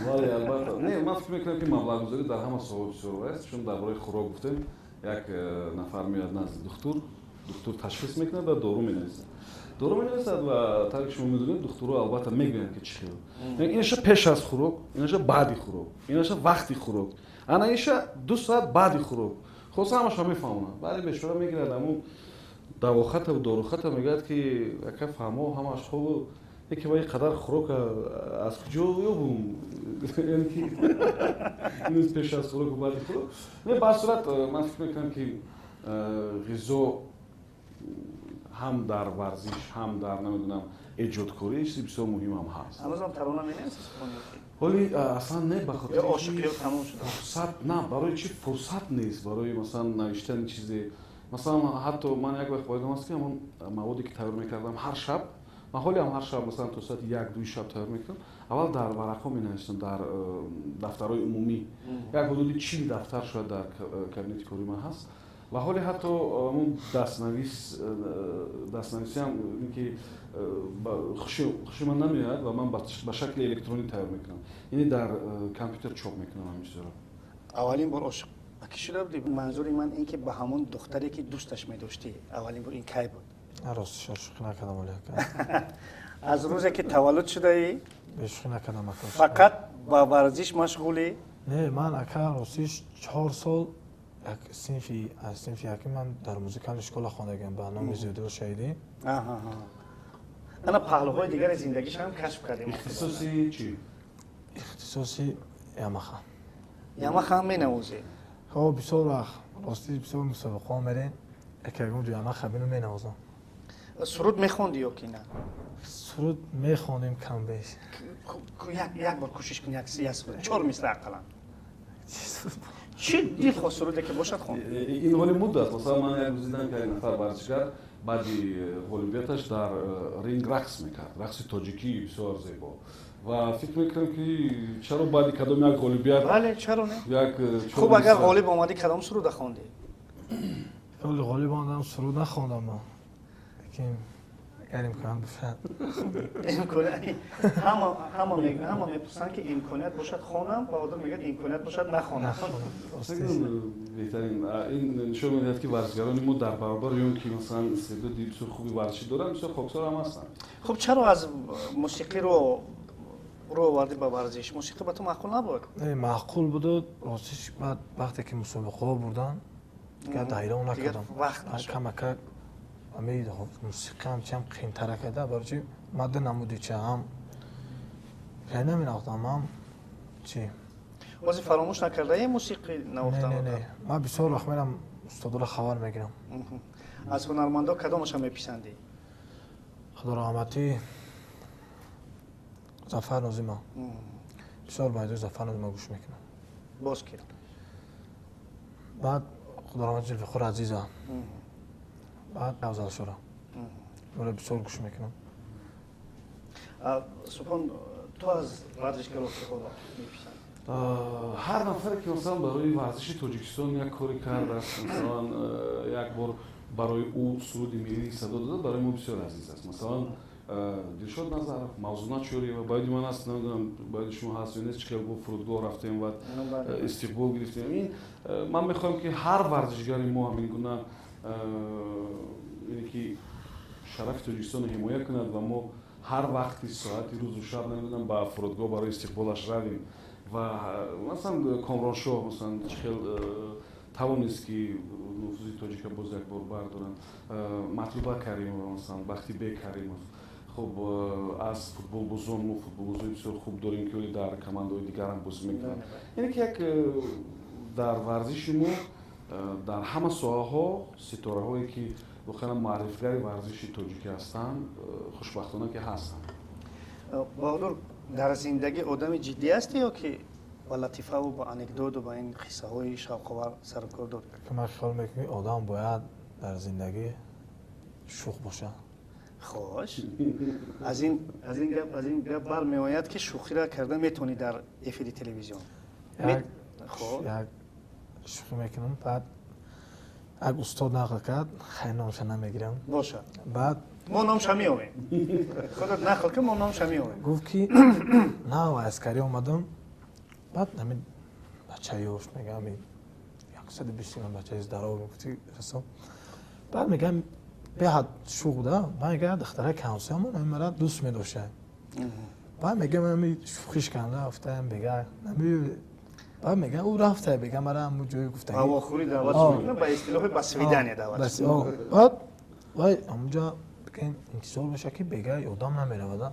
Бале, албатта. Не, ман фикр мекунам, ки маблағгузорӣ дар ҳама соҳаҳо бисёр аст, чун дар бораи хӯрок гуфтем. Як нафар меояд назди духтур, духтур ташхис мекунад ва дору менависад, дору менависад. Ва тавре ки шумо медонед, духтурҳо албатта мегӯянд, ки чӣ хел: инаша пеш аз хӯрок, инаша баъди хӯрок, инаша вақти хӯрок, ана иша 2 соат баъди хӯрок. Хулоса, ҳамаша мефаҳмонад. Баъди бешора мегирад ҳамун давохата дорухата, мегӯяд, ки ака, фаҳмо, ҳамаш хубу, яке ва қадар хӯрок аз куҷо ёбум? Яъне ки ин пеш аз хӯроку баъди хӯрок. Не, ба сурат ман фикр мекунам, ки ғизо ҳам дар варзиш, ҳам дар, намедонам, эҷодкорӣ чизи бисёр муҳимам ҳаст. Ҳанӯзам тарона менависед? Ҳоли аслан не, ба хотири ошиқиё тамом шуда? Фурсат на, барои чи фурсат нест барои, масалан, навиштани чизе. Масалан, ҳатто ман як вақт боядам аст, ки ҳамон маводе, ки тайёр мекардам ҳар шаб, ман ҳоле ҳам ҳар шаб, масалан, то соати 1-2 шаб тайёр мекунам. Аввал дар варақҳо менависам, дар дафтарҳои умумӣ. Як ҳудуди 40 дафтар шояд дар кабинети кори ман ҳаст. Ва ҳоле ҳатто ҳамон дастнавис, дастнависиам ки хуши ман намеояд ва ман ба шакли электронӣ тайёр мекунам, яъне дар компютер чоп мекунам ҳамин чизро. Аввалин бор ошиқ ба кӣ шуда будӣ? Манзури ман ин ки ба ҳамон духтаре, ки дӯсташ медоштӣ, аввалин бор ин кай буд? Ростиш, шӯхӣ накардам оли ака. Аз рӯзе ки таваллуд шудаӣ? Бешӯхӣ накардам, ака. Фақат ба варзиш машғулӣ? Не, ман, ака, ростиш, 4 сол як синфи, аз синфи якӣ ман дар музыкальный школа хондагиам ба номи Зиёдулло Шаҳидӣ. Ана паҳлӯҳои дигари зиндагишам кашф кардем. Ихтисоси чӣ? Ихтисоси ямаха. Ямаха ҳам менавозӣ? Хо, бисёр вақт, рости, бисёр мусобиқаҳо мерем, яке ягон ҷо ямаха бину, менавозам. Суруд мехонди ё ки на? Суруд мехонем камбеш. Як бор кӯшиш кун, як суруд, чор мисра ақаллан, чӣ дилхоҳ суруде ки бошад, хон. Ин ҳоли муд аст. Масалан, ман як рӯз дидам, ки як нафар варзишгар Баъди ғолибияташ дар ринг рақс мекард, рақси тоҷикӣ бисёр зебо. Ва фикр мекунам, ки чаро баъди кадом як ғолибият... Бале, чаро не? Як Хуб, агар ғолиб омадӣ, кадом суруда хондӣ? Ғолиб омадам, суруд нахондам ман, лекин агар имконият бошад. Ҳама мепурсанд, ки имконият бошад хонам, Баҳодур мегӯяд, имконият бошад нахонам. Беҳтарин. Ин нишон медиҳад, ки варзишгарони мо дар баробари он ки, масалан, истеъдоди бисёр хуби варзишӣ доранд, бисёр хоксор ҳам ҳастанд. Хуб, чаро аз мусиқиро рӯ овардӣ ба варзиш? Мусиқӣ ба ту маъқул набуд? Не, маъқул буду, ростиш, баъд вақте ки мусобиқаҳо бурдан, дигар дайрон накардам. Камака ами мусиқӣ ҳам чиам қиинтара карда, барои чи мадда намуди чи ҳам хеле наменавохтам, ҳам чи. Бози фаромӯш накардаи мусиқӣ навохтан? Не, не, ман бисёр вақт мерам, устодоро хабар мегирам. Аз ҳунармандо кадомаша меписандӣ? Худо раҳматӣ, Зафар Нозима. Бисёр байдои Зафар Нозима гӯш мекунам. Боз ки? Баъд, худо раҳмати, Зулфиқор Азиза, баъд Афзалшора, оро бисёр гӯш мекунам. Субҳон, ту аз варзишгаро киҳоро меписандӣ? Ҳар нафаре, ки, масалан, барои варзиши Тоҷикистон як коре кардааст, масалан, як бор барои ӯ суруди миллӣ садо додад, барои мо бисёр азиз аст. Масалан, Дилшод Назаров, Мавзуна Чӯриева. Ба ёди ман аст, намедонам, ба ёди шумо ҳаст ё нест, чӣ хел бо фурудгоҳ рафтем ва истиқбол гирифтем. Ин ман мехоҳам, ки ҳар варзишгари мо ҳамин гуна, ине ки шарафи Тоҷикистонро ҳимоя кунад ва мо ҳар вақти соати рӯзу шаб, намедонам, ба фурудгоҳ барои истиқболаш равем. Ва масалан, Комроншоҳ, масалан, чӣ хел тавонист, ки нуфузи тоҷика боз як бор бардоранд. Матлуба Каримова, масалан, Бахтибек Каримов. Хуб, аз футболбозон мо футболбозои бисёр хуб дорем, ки оли дар командаҳои дигарам бозӣ мекунанд. Яъне ки як дар варзиши мо дар ҳама соҳаҳо ситораҳое, ки воқеан маърифгари варзиши тоҷикӣ ҳастанд, хушбахтона, ки ҳастанд. Баҳодур, дар зиндагӣ одами ҷиддӣ ҳастӣ ё ки ба латифаву ба анекдоту ба ин қиссаҳои шавқовар сарукор дорӣ? Ман хиёл мекунам, одам бояд дар зиндагӣ шӯх бошад. Хош, аз ин гап бармеояд, ки шӯхиро карда метавонӣ дар эфири телевизион. Як шӯхӣ мекунам. Баъд як устод нақл кард, хай, номша намегирам. Бошад. Баъд Мо номша меовем, худат нақл кун, мо номша меовем. Гуфт, ки нав аскарӣ омадам, баъд ҳамин бачаи ёш, мегам, ҳамин 120 бачаи здоров, гуфти расо. Баъд мегам, беҳад шӯх буда. Баъд мегам, духтараи ҳамсоямон ҳамин мара дӯст медошт. Баъд мегам, ҳами шӯхиш карда гуфтаям, бега, баъд мегам, ӯ рафта, бега, мара ҳамун ҷои гуфтагӣ. Ба вохӯрӣ даъват мекунад, ба истилоҳи ба свидание даъват. Баъд вай ҳамунҷа интизор бошад, ки бега одам намеравада.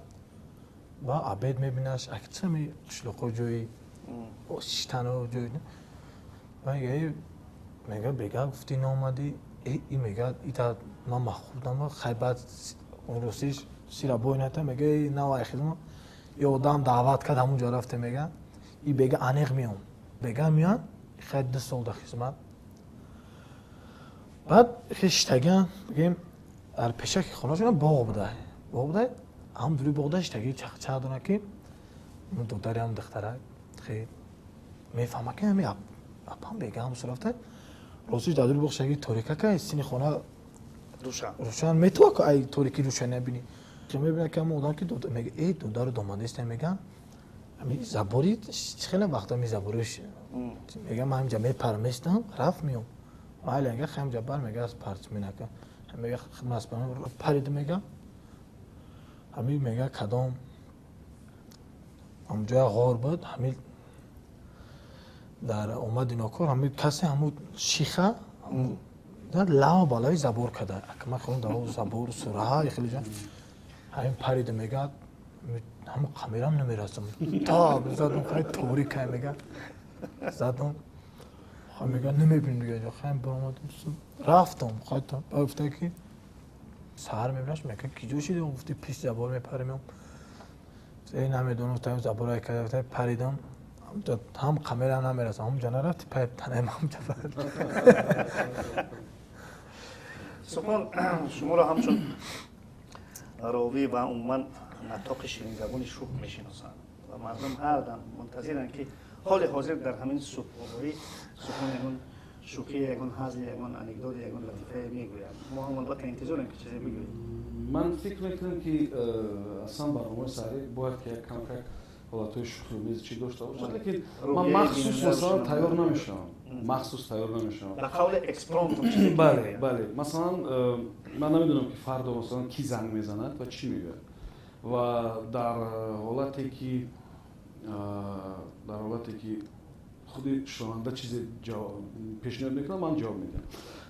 Ба обед мебинаш, аксами қишлоқҳо ҷои шиштану ҷои. Мега, бега гуфтӣ, наомадӣ. И мега, ита ман махӯрдам. Хай, баъд ростиш сира бой ната, мега, нава хизма ё одам даъват кард, ҳамунҷо рафте. Мега, и бега аниқ меом. Бега меян, хай, 2 сол дар хизмат. Баъд шиштагиан, бигем, дар пешаки хонашона боғ буда, боғ буда. Ҳам дури боғда шиштаги, чақчақ дорад, ки додари ҳам духтара хе мефаҳма, ки ҳами апам бега ҳам рафта. Ростиш, дар дури боғ шиштаги, торикака, сини хона рӯшан метава, ай торики рӯшан набинӣ. Мебинад, ки ҳама одам, ки мега, э, додару домадеста. Меган, ҳами забори хеле вақта ми забориш. Мега, ман ҳамҷа мепарам, местам, рафт, меом. Майли, мега, ҳамҷа бар, мега, аз партминака, мега, хидмат парида. Мега, ҳами, мега, кадом ҳамҷоя ғор буд, ҳами дар омади нокор, ҳами касе ҳаму шиха лава балави забор карда. Ман хело дар забор сураҳа хеле ҷа ҳамин парида. Мега, ҳаму қамирам намерасам, та задум, хай, торикай. Мега, задум, мега, намебинем дига. Хай, баромадам, рафтам. Хай, гуфта, ки саҳар мебинаш, мега, ки ҷо шиди? Гуфти, пеш забор мепарем. Намедонам, забора паридам, ҳам қамирам намерасам, ҳамҷа нарафти, пай танаем ҳамҷа. Субҳон, шуморо ҳамчун ровӣ ва умуман наттоқи ширинзабони шӯх мешиносанд ва мардум ҳар дам мунтазиранд, ки ҳоли ҳозир дар ҳамин субҳоборӣ Субҳон ягон шӯхӣ, ягон ҳазли, ягон анекдоти, ягон латифае мегӯяд. Мо ҳам албатта интизорем, ки чизе бигӯед. Ман фикр мекунам, ки аслан барномаи саҳарӣ бояд ки як камкак ҳолатҳои шӯхиомез чӣ дошта бошад, лекин ман махсус, масалан, тайёр намешавам, махсус тайёр намешавам. Ба қавли экспромтом чизе. Бале, масалан, ман намедонам, ки фардо, масалан, кӣ занг мезанад ва чӣ мегӯяд, ва дар ҳолате ки худи шунаванда чизе пешниҳод мекунад, ман ҷавоб медиҳам.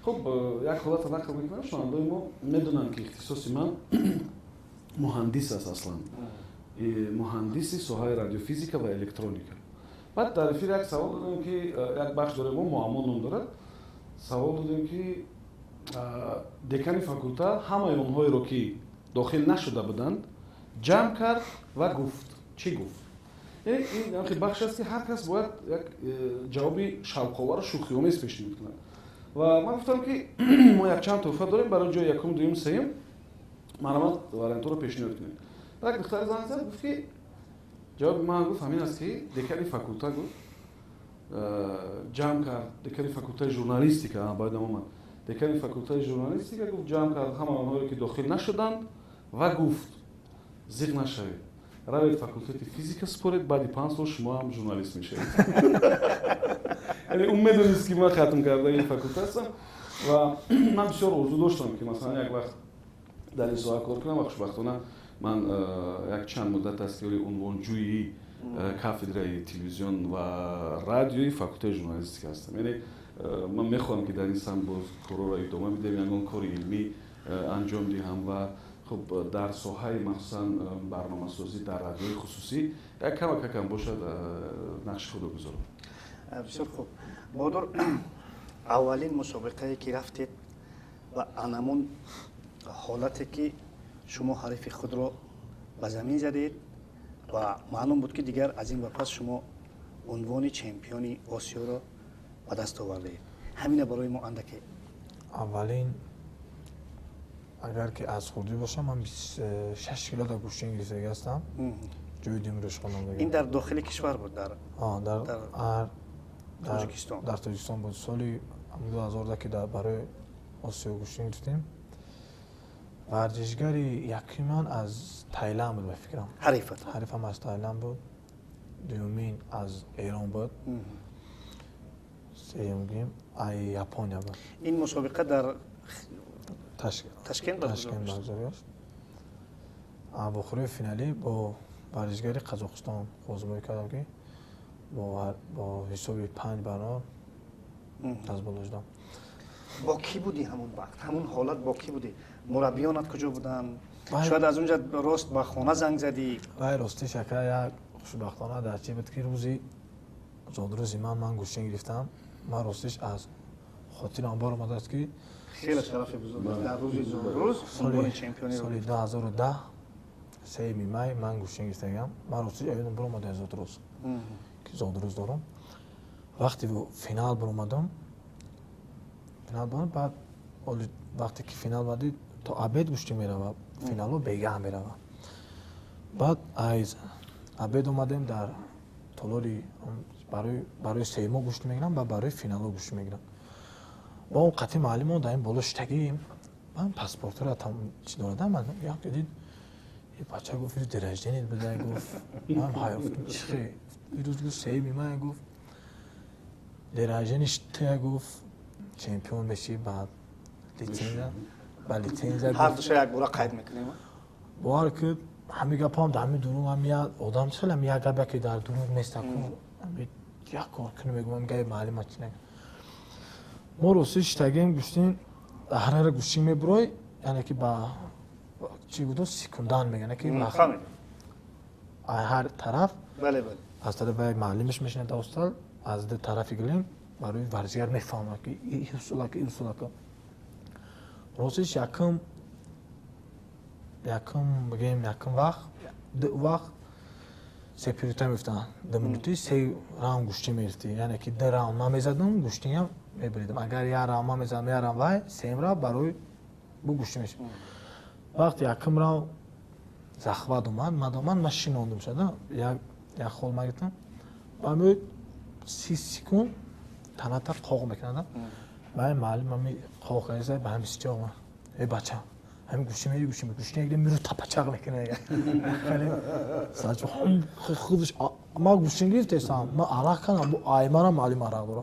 Хуб, як ҳолатро нақл мекунам. Шунавандаои мо медонанд, ки ихтисоси ман муҳандис аст, аслан муҳандиси соҳаи радиофизика ва электроника. Баъд дар эфир як савол додем, ки як бахш дорем мо, «Муаммо» ном дорад. Савол додем, ки декани факулта ҳамаи онҳоеро, ки дохил нашуда буданд, ҷамъ кард ва гуфт. Чӣ гуфт? Яъне ин бахш аст, ки ҳар кас бояд як ҷавоби шавқовару шӯхиомез пешниҳод кунад. Ва ман гуфтам, ки мо якчанд тӯҳфа дорем барои ҷои якум, дуюм, сеюм, марҳамат, вариантҳоро пешниҳод кунед. Як духтари занг зад, гуфт, ки ҷавоби ман, гуфт, ҳамин аст, ки декани факулта, гуфт, ҷамъ кард, декани факултаи журналистика, бояд омад, декани факултаи журналистика, гуфт, ҷамъ кард ҳама онҳое, ки дохил нашуданд, ва гуфт: «Зиқ нашавед, равед, факултети физика супоред, баъди 5 сол шумо ҳам журналист мешавед». Яъне ӯ медонист, ки ман хатм карда ин факулта ҳастам ва ман бисёр орзу доштам, ки, масалан, як вақт дар ин соҳа кор кунам. Ва хушбахтона ман як чанд муддат аст, ки унвонҷӯи кафедраи телевизион ва радиои факултаи журналистика ҳастам. Яъне ман мехоҳам, ки дар ин самт боз корҳоро идома бидиҳам, ягон кори илмӣ анҷом диҳам ва хуб, дар соҳаи махсусан барномасозӣ дар радиои хусусӣ як камакакам бошад, нақши худро гузорам. Бисёр хуб, Баҳодур. Аввалин мусобиқае, ки рафтед ва анамун ҳолате, ки шумо ҳарифи худро ба замин задед ва маълум буд, ки дигар аз ин ба пас шумо унвони чемпиони Осиёро ба даст овардаед, ҳамина барои мо андаке. Аввалин, агар ки аз хурдӣ бошам, ман 6 кило дар гӯштин гирифтагӣ ҳастам, ҷои дуюмро ишғол. Ин дар дохили кишвар буд, дар Дар Тоҷикистон? Дар Тоҷикистон буд, соли 2000, ки барои Осиё гӯштин гирифтем. Варзишгари якуми ман аз Таиланд буд, ба фикрам. Ҳарифат? Ҳарифам аз Таиланд буд, дуюмин аз Эрон буд, сеюмгин ай Япония буд. Ин мусобиқа дар Ташкент? Ташкент баргузор ёфт. Вохӯрии финалӣ бо варзишгари Қазоқистон озмоӣ кардам, ки бо ҳисоби 5-0 аз боло шудам. Бо кӣ будӣ ҳамон вақт, ҳамон ҳолат, бо кӣ будӣ? Мураббиёнат куҷо буданд? Шояд аз унҷа рост ба хона занг задӣ? Вай, ростиш, ака, як хушбахтона дар чӣ буд, ки рӯзи зодрӯзи ман гӯштин гирифтам. Ман ростиш аз хотирам бар омадааст, ки Хеле шарафи бузург, дар рӯзи зодрӯз унвони чемпиониро. Соли 2010, 3 май ман гӯштин гирифтагам. Ман ростиш ёдам баромада зодрӯз, ки зодрӯз дорам. Вақте финал баромадам, финал баромадам, баъд вақте ки финал баъди то обед гӯштин мерава, финалҳо бегаҳ мерава. Баъд аз обед омадем дар толори, барои сеюмо гӯшт мегирам ва барои финалҳо гӯшт мегирам. Бо он қатъи муаллимо дар ин боло шитагием, ман паспортро чи дорадам, як дид бача, гуфт: «День рождения буда», гуфт. Ман ҳайёфтам, чихе рӯз? Гуфт: «3 май», гуфт, «день рождения те», гуфт, «чемпион мешӣ, баъд лицензия ба лицензия». Ҳар душа якбора қайд мекунем. Бовар ки, ҳами гапам дар ҳами дурун, ҳами як одам хеле ҳами як гап, яке дар дурун неста, як кор кунем, мегӯям, гаи муаллима чи нага. Мо рости шитагем, гӯштин ҳарара гӯштин мебурой, яъне ки ба чӣ буду, секундант мегӯян, ки ҳар тараф аз тарафи як муаллимаш мешинад дар устал, аз ду тарафи гилем барои варзишгар мефаҳмад, ки ин усулака, ин усулака. Ростиш, якум бигем, якум вақт, ду вақт се минута мефтанд, 2 минути се раунд гӯштӣ мегирифтӣ. Яъне ки ду раунд ман мезадам, гӯштиам мебуридам. Агар як раунд ман мезадам, як раунд вай, сеюм раунд барои Бу гӯштӣ мешавад. Вақти якум рав захват омад, мад омад, ман шинондум шуда, як хол ма гирифтам. Ба меояд 30 секунд таната қоқ мекунад. Баъд маълим ами қоқ карда ба ҳами сича омад. Эй бача, ҳамин гӯштӣ мери, гӯштӣ мери, гӯштӣ нагирӣ, миру тапачақ мекунад. Хеле сачо худаш ма гӯштӣ гирифтесам, ма арақ кардам, бу ай мара маълим арақ дора.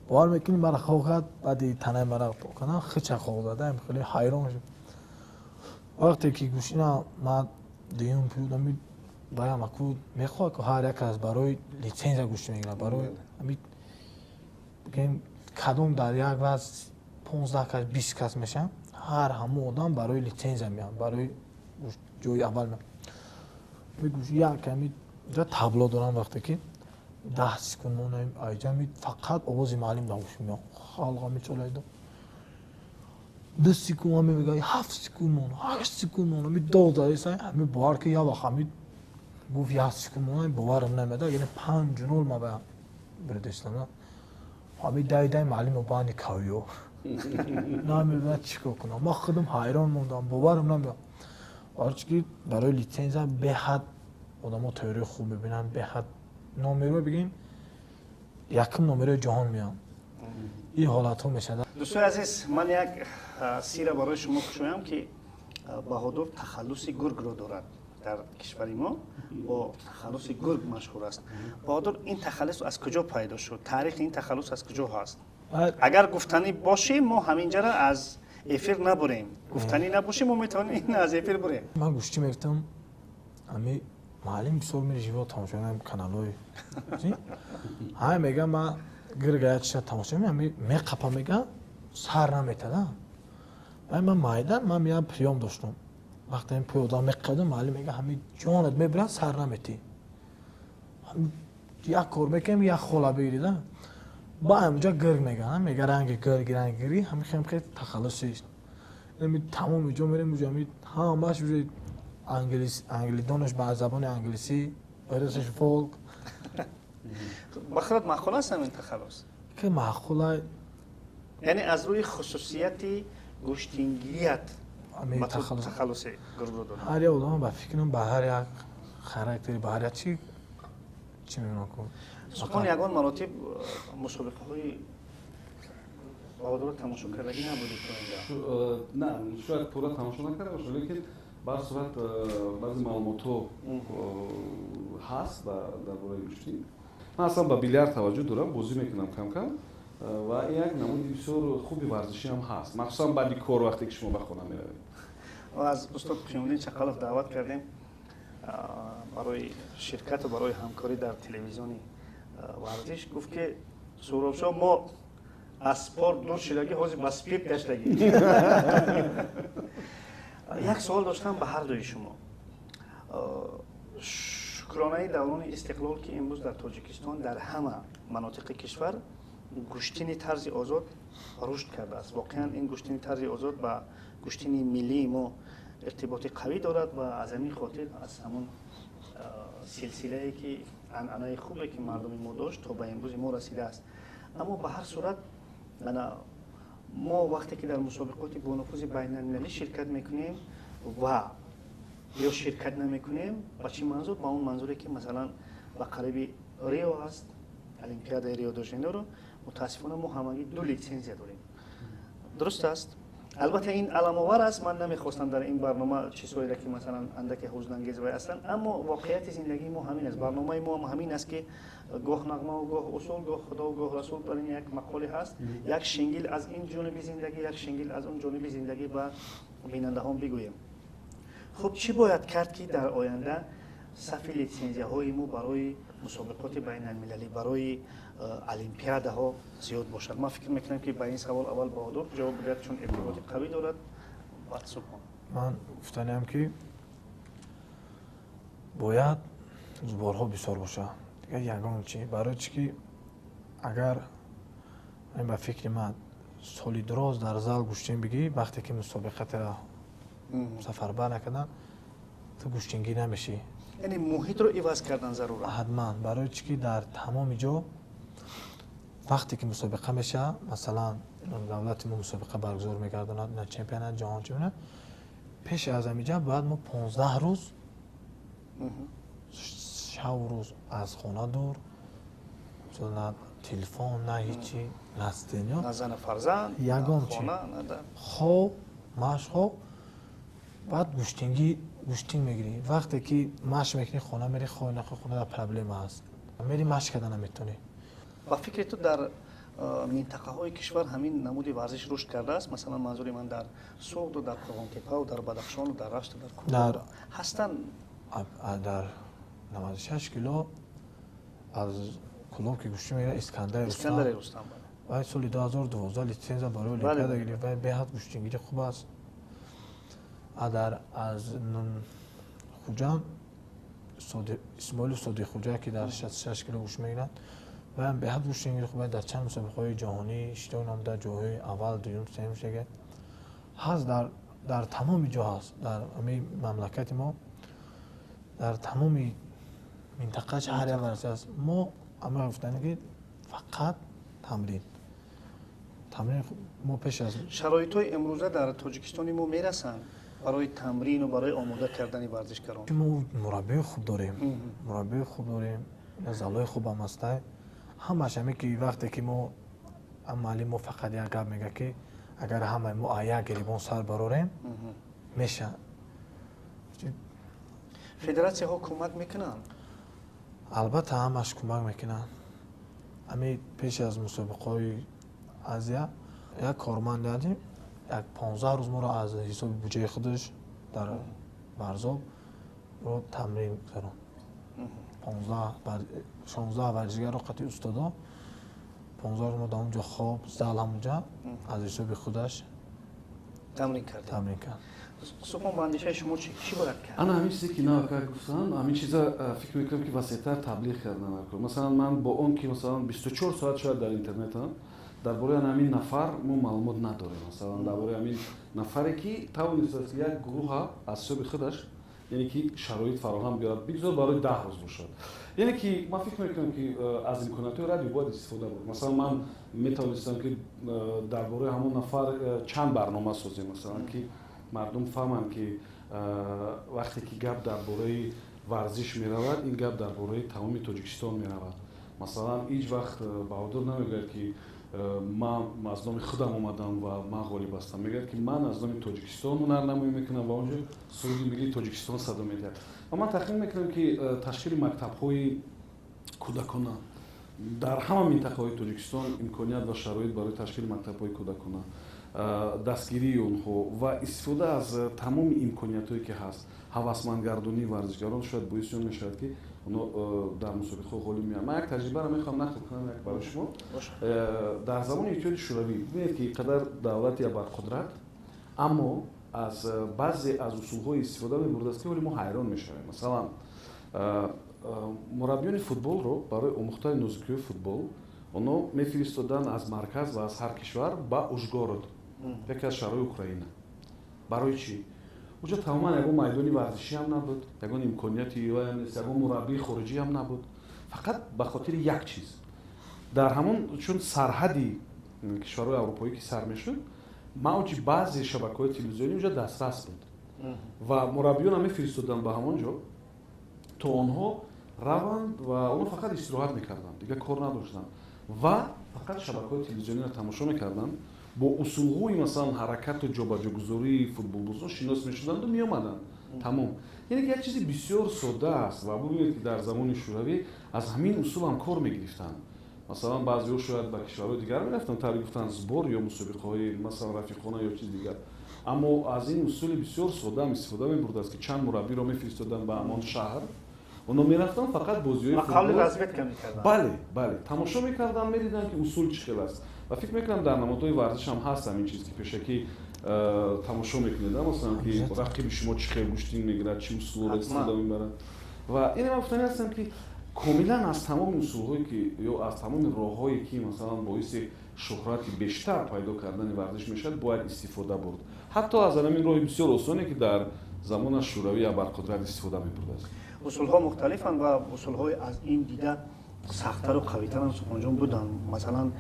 Бовар мекунӣ, мара қоқ кард, баъди танаи мара қоқ кардам, хича қоқ зада, хеле ҳайрон шуд. Вақте ки гӯштина ма дуюм пиёдам, баям аку мехоҳад, ки ҳар як аз барои литсензия гӯштӣ мегирад, барои ами бигем кадом дар як ваз 15 кас, 20 кас мешаванд, ҳар ҳамон одам барои литсензия меянд, барои ҷои аввал меянд. Мегӯш як ами ҷа табло дорам, вақте ки 10 секунд монаем, айҷа ми фақат овози маълим дар гӯш меояд, халқа мечолайду. 2 секунд ҳаме мегӯяд, 7 секунд мон, 8 секунд мон, ами дод задаиса, ами бовар ки як вақт ами гуфт 1 секунд мон, боварам намеда, яъне 5-0 ма ба бирдестам. Ами дай маълимо бани кавиё. Намедонам чӣ кор кунам. Ман худам ҳайрон мондам, боварам намеояд. Барои ки барои литсензия беҳад одамо тайёрии хуб мебинанд, беҳад номеро бигем, якум номерои ҷаҳон меоянд. Ин ҳолатҳо мешавад. Дӯстои азиз, ман як сира барои шумо кушоям, ки Баҳодур тахаллуси гургро дорад. Дар кишвари мо бо тахаллуси гург машҳур аст. Баҳодур, ин тахаллус аз куҷо пайдо шуд? Таърихи ин тахаллус аз куҷо ҳаст? Агар гуфтанӣ бошем, мо ҳаминҷара аз эфир набурем. Гуфтанӣ набошем, мо метавонем ин аз эфир бурем. Ман гӯштӣ мегуфтам, ами маълим бисёр мери живо тамошо мекунам каналҳои. Ҳай мегам, ман гирга як чиза тамошо мекунам, ами меқапа мегам, сар наметада. Баъд ман майдан, ман меям приём доштам. Вақте ин пой одам меқадам, маълим мега ҳами ҷонат мебирад, сар наметӣ. Як кор мекунем, як хола бигирида. Ба ҳамҷа гирг мега, мега ранги гирг, ранги гирги, ҳами хем хел тахаллусиш. Ами тамоми ҷо мерем, уҷа ами ҳамаш уже англис, англидонаш ба забони англисӣ, русиш фолк. Ба худат маъқул аст ҳамин тахаллус? Ки маъқул аст. Яъне аз рӯи хусусияти гӯштингирият ами ба тахаллуси гургро дорад. Ҳар як одам ба фикрам ба ҳар як характери, ба ҳар як чи чӣ мемонад ку? Субҳон, ягон маротиб мусобиқаҳои Баҳодурро тамошо кардагӣ набудӣ то инда? На, шояд пурра тамошо накарда бошам, лекин ба ҳар сурат баъзе маълумотҳо ҳаст дар бораи гӯштӣ. Ман аслан ба билярд таваҷҷӯҳ дорам, бозӣ мекунам кам-кам, ва ин як намуди бисёр хуби варзишӣ ҳам ҳаст, махсусан баъди кор, вақте ки шумо ба хона меравед. Аз устод Қиёмуддин Чақалов даъват кардем барои ширкату барои ҳамкорӣ дар телевизиони варзиш. Гуфт ки Суҳробшоҳ, мо аз спорт дур шудагӣ, ҳозир ба спирт гаштагӣ. Як суол доштам ба ҳар дуи шумо. Шукронаи даврони истиқлол, ки имрӯз дар Тоҷикистон дар ҳама манотиқи кишвар гӯштини тарзи озод рушд кардааст. Воқеан ин гӯштини тарзи озод ба гӯштини миллии мо иртиботи қавӣ дорад ва аз ҳамин хотир аз ҳамон силсилае ки анъанаи хубе ки мардуми мо дошт то ба имрӯзи мо расидааст. Аммо ба ҳар сурат мо вақте ки дар мусобиқоти бонуфузи байналмилалӣ ширкат мекунем ва ё ширкат намекунем, ба чӣ манзур? Ба он манзуре ки масалан ба қариби Рио аст, Олимпиадаи Рио де Жанейро, мутаассифона мо ҳамагӣ 2 литсензия дорем. Дуруст аст? Албатта ин аламовар аст, ман намехостам дар ин барнома чизҳоеро ки масалан андаке ҳузнангез вай ҳастанд, аммо воқеияти зиндагии мо ҳамин аст. Барномаи мо ҳам ҳамин аст, ки гоҳ нағмаву гоҳ усул, гоҳ худову гоҳ расул, бар ин як мақоле ҳаст. Як шингил аз ин ҷониби зиндагӣ, як шингил аз он ҷониби зиндагӣ ба бинандаҳон бигӯем. Хуб, чӣ бояд кард, ки дар оянда сафи литсензияҳои мо барои мусобиқоти байналмилалӣ, барои олимпиадаҳо зиёд бошад? Ман фикр мекунам, ки ба ин савол аввал Баҳодур ҷавоб бидиҳад, чун иртиботи қавӣ дорад. Баъд Субҳон. Ман гуфтаниам, ки бояд сборҳо бисёр бошад. Дигар ягон чи. Барои чи ки агар ба фикри ман соли дароз дар зал гӯштин бигӣ, вақте ки мусобиқатро сафарбар накардан, ту гӯштингӣ намешӣ. Яъне муҳитро иваз кардан зарур аст. Ҳатман. Барои чи ки дар тамоми ҷо вақте ки мусобиқа мешавад, масалан Давлати мо мусобиқа баргузор мегардонад, на чемпионат ҷаҳон, чемпионат, пеш аз ҳамиҷа бояд мо 15 рӯз шаву рӯз аз хона дур, на телефон, на ҳичи, на стениё, на зану фарзанд, ягон чи, хоб, машқ, хоб, баъд гӯштин мегирӣ. Вақте ки машқ мекунӣ, хона мери, хоҳ нахоҳ, хона дар проблема аст, мери, машқ карда наметонӣ. Ба фикри ту, дар минтақаҳои кишвар ҳамин намуди варзиш рушд кардааст? Масалан, манзури ман дар Суғду, дар Қурғонтеппаву дар Бадахшону дар Рашту дар Дар ҳастанд? Дар 96 кило аз Кӯлоб ки гӯштӣ мегирад, Искандари. Искандари Рустам. Вай соли 2012 литсензия барои олимпиада гирифт. Вай беҳад гӯштингири хуб аст. Дар аз Хуҷанд Исмоилу Содиқхуҷа, ки дар 66 кило гӯшт мегирад, вайам беҳад гӯштингири хуб, дар чанд мусобиқаҳои ҷаҳонӣ иштирок намуда, ҷойҳои аввал, дуюм, сеюм шуда ҳаст. Дар тамоми ҷо ҳаст, дар ҳамин мамлакати мо, дар тамоми минтақааш ҳар як варзиш аст. Мо амр гуфтанем, ки фақат тамрин, тамрин. Мо пеш аз Шароитҳои имрӯза дар Тоҷикистони мо мерасанд барои тамрину барои омода кардани варзишгарон? Мо мураббии хуб дорем, мураббии хуб дорем, залои хубам ҳастай. Ҳамаш ҳаме ки вақте ки мо муаллим мо фақат як гап мегӯяд, ки агар ҳамаи мо як гирибон сар барорем, меша. Федератсияҳо кӯмак мекунанд? Албатта, ҳамаш кӯмак мекунанд. Ҳами пеш аз мусобиқаҳои Азия як корманд дадим, як 15 рӯз моро аз ҳисоби буҷаи худаш дар Варзоб ро тамрин гузаронд. 16 варзишгарро қатъи устодо 15 рӯз мо дар онҷо, хоб, зал ҳамонҷа, аз ҳисоби худаш тамрин кард. Тамрин кард. Субҳон, ба андешаи шумо чӣ бояд кард? Ана ҳамин чизе ки навака гуфтам, ҳамин чиза фикр мекунам, ки васеътар таблиғ кардан даркор. Масалан, ман бо он ки, масалан, 24 соат шояд дар интернетам, дар бораи ҳамин нафар мо маълумот надорем. Масалан, дар бораи ҳамин нафаре ки тавонистааст як гурӯҳа аз ҳисоби худаш, яъне ки шароит фароҳам биёрад, бигзор барои 10 рӯз бошад. Яъне ки ман фикр мекунам, ки аз имкониятҳои радио бояд истифода бурд. Масалан, ман метавонистам, ки дар бораи ҳамон нафар чанд барнома созем, масалан, ки мардум фаҳманд, ки вақте ки гап дар бораи варзиш меравад, ин гап дар бораи тамоми Тоҷикистон меравад. Масалан, ҳеҷ вақт Баҳодур намегӯяд, ки ман аз номи худам омадам ва ман ғолиб ҳастам. Мегӯяд, ки ман аз номи Тоҷикистон ҳунарнамоӣ мекунам ва онҷо суруди миллии Тоҷикистон садо медиҳад. Ва ман тахмин мекунам, ки ташкили мактабҳои кӯдакона дар ҳама минтақаҳои Тоҷикистон, имконият ва шароит барои ташкили мактабҳои кӯдакона, дастгирии онҳо ва истифода аз тамоми имкониятҳое ки ҳаст, ҳавасмандгардонии варзишгарон шояд боиси он мешавад, ки онҳо дар мусобиқаҳо ғолиб меоянд. Ман як таҷрибаро мехоҳам нақл кунам як барои шумо. Дар замони Иттиҳоди Шӯравӣ, бибинед, ки қадар давлати абарқудрат, аммо аз баъзе аз усулҳои истифода мебурдааст, ки ҳоли мо ҳайрон мешавем. Масалан, мураббиёни футболро барои омӯхтани нозукиҳои футбол онҳо мефиристоданд аз марказ ва аз ҳар кишвар ба Ужгород, яке аз шаҳрҳои Украина. Барои чӣ? Уҷо тамоман ягон майдони варзишӣ ҳам набуд, ягон имконияти ам нест, ягон мураббии хориҷӣ ҳам набуд. Фақат ба хотири як чиз, дар ҳамон чун сарҳади кишварҳои аврупоӣ ки сар мешуд, мавҷи баъзе шабакаҳои телевизионӣ уҷа дастрас буд ва мураббиёнам мефиристоданд ба ҳамон ҷо, то онҳо раванд ва онҳо фақат истироҳат мекарданд, дигар кор надоштанд ва фақат шабакаҳои телевизиониро тамошо мекарданд, бо усулҳои, масалан, ҳаракату ҷобаҷогузории футболбозон шинос мешуданду меомаданд, тамом. Яъне ки як чизи бисёр содда аст ва бубинед, ки дар замони Шӯравӣ аз ҳамин усул ҳам кор мегирифтанд. Масалан, баъзеҳо шояд ба кишварҳои дигар мерафтанд, тавре гуфтанд, сбор ё мусобиқаҳои, масалан, рафиқона ё чизи дигар, аммо аз ин усули бисёр содда ҳам истифода мебурдааст, ки чанд мураббиро мефиристоданд ба ҳамон шаҳр, онҳо мерафтанд, фақат бозиҳои разведка мекарданд. Бале, тамошо мекарданд, медиданд, ки усул чӣ хел аст. Ва фикр мекунам, дар намудҳои варзиш ҳам ҳаст ҳамин чиз, ки пешакӣ тамошо мекунед, масалан, ки рақиби шумо чӣ хел гӯштин мегирад, чӣ усулҳоро истифода мебарад. Ва ин ман гуфтанӣ ҳастам, ки комилан аз тамоми усулҳое ки ё аз тамоми роҳҳое ки, масалан, боиси шӯҳрати бештар пайдо кардани варзиш мешавад, бояд истифода бурд, ҳатто аз ҳамин роҳи бисёр осоне, ки дар замона Шӯравӣ абарқудрат истифода мебурдааст. Усулҳо мухталифанд ва усулҳои аз ин дида сахттару қавитарам, Субҳонҷон, буданд. Масалан,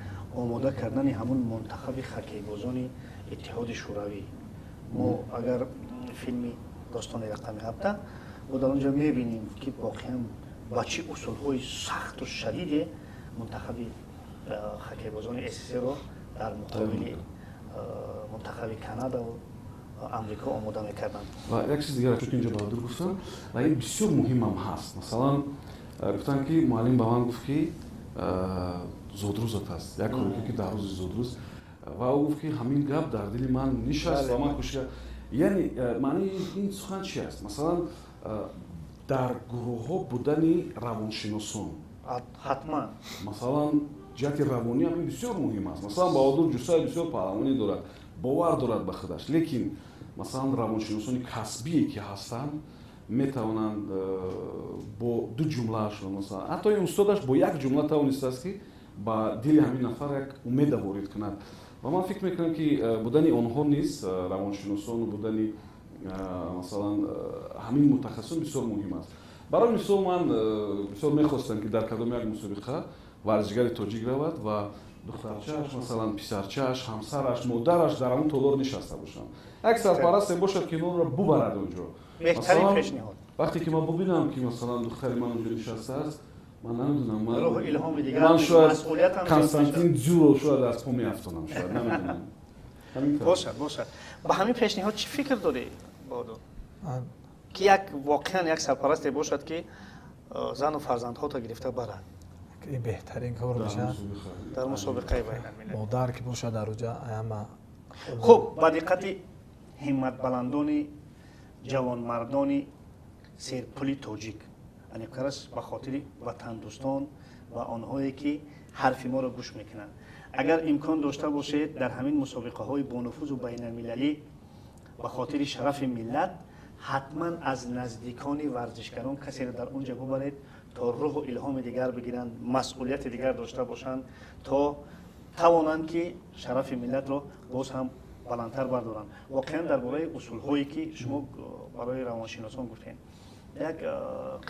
омода кардани ҳамун мунтахаби хоккейбозони Иттиҳоди Шӯравӣ. Мо агар филми «Достони рақами 17», мо дар он ҷо мебинем, ки воқеан ба чӣ усулҳои сахту шадиде мунтахаби хоккейбозони СССРро дар муқобили мунтахаби Канадаву Амрико омода мекарданд. Ва як чиз дигар, чунки инҷо Баҳодур гуфтам ва ин бисёр муҳимам ҳаст. Масалан, гуфтанд, ки муаллим ба ман гуфт, ки зодрӯзат аст, як коре, ки дар рӯзи зодрӯз, ва ӯ гуфт, ки ҳамин гап дар дили ман нишаст ва ман кӯшиш. Яъне маънии ин сухан чи аст? Масалан, дар гурӯҳҳо будани равоншиносон. Ҳатман. Масалан, ҷиҳати равонӣ ҳам ин бисёр муҳим аст. Масалан, Баҳодур ҷуссаи бисёр паҳлавонӣ дорад, бовар дорад ба худаш, лекин масалан равоншиносони касбие ки ҳастанд, метавонанд бо ду ҷумлаашон, масалан, ҳатто ин устодаш бо як ҷумла тавонистааст, ки ба дили ҳамин нафар як умеда ворид кунад. Ва ман фикр мекунам, ки будани онҳо низ, равоншиносону будани масалан ҳамин мутахассисон бисёр муҳим аст. Барои мисол, ман бисёр мехостам, ки дар кадом як мусобиқа варзишгари тоҷик равад ва духтарчааш, масалан, писарчааш, ҳамсараш, модараш дар ҳамон толор нишаста бошанд, як сарпарасте бошад, ки инонро бубарад онҷо. Беҳтарин пешниҳод. Вақте ки ман бубинам, ки масалан духтари ман онҷо нишастааст, ман намедонам, рӯҳу илҳоми дигар, ман шояд масъулият ҳам зиёд. Константин Дзюро шояд аз по меафтонам, шояд, намедонам. Ҳамин тавр. Бошад. Ба ҳамин пешниҳод чӣ фикр дорӣ, Баҳодур? Ки як воқеан як сарпарасте бошад, ки зану фарзандҳото гирифта барад. Ин беҳтарин кор Дар мешавад. мусобиқа. Дар мусобиқаи байналмилалӣ. Модар ки бошад дар уҷа ҳама. Хуб, ба диққати ҳимматбаландони ҷавонмардони серпули тоҷик, аниқтараш ба хотири ватандӯстон ва онҳое, ки ҳарфи моро гӯш мекунанд, агар имкон дошта бошед, дар ҳамин мусобиқаҳои бонуфузу байналмилалӣ ба хотири шарафи миллат ҳатман аз наздикони варзишгарон касеро дар он ҷо бубаред, то рӯҳу илҳоми дигар бигиранд, масъулияти дигар дошта бошанд, то тавонанд, ки шарафи миллатро боз ҳам баландтар бардоранд. Воқеан, дар бораи усулҳое, ки шумо барои равоншиносон гуфтем, як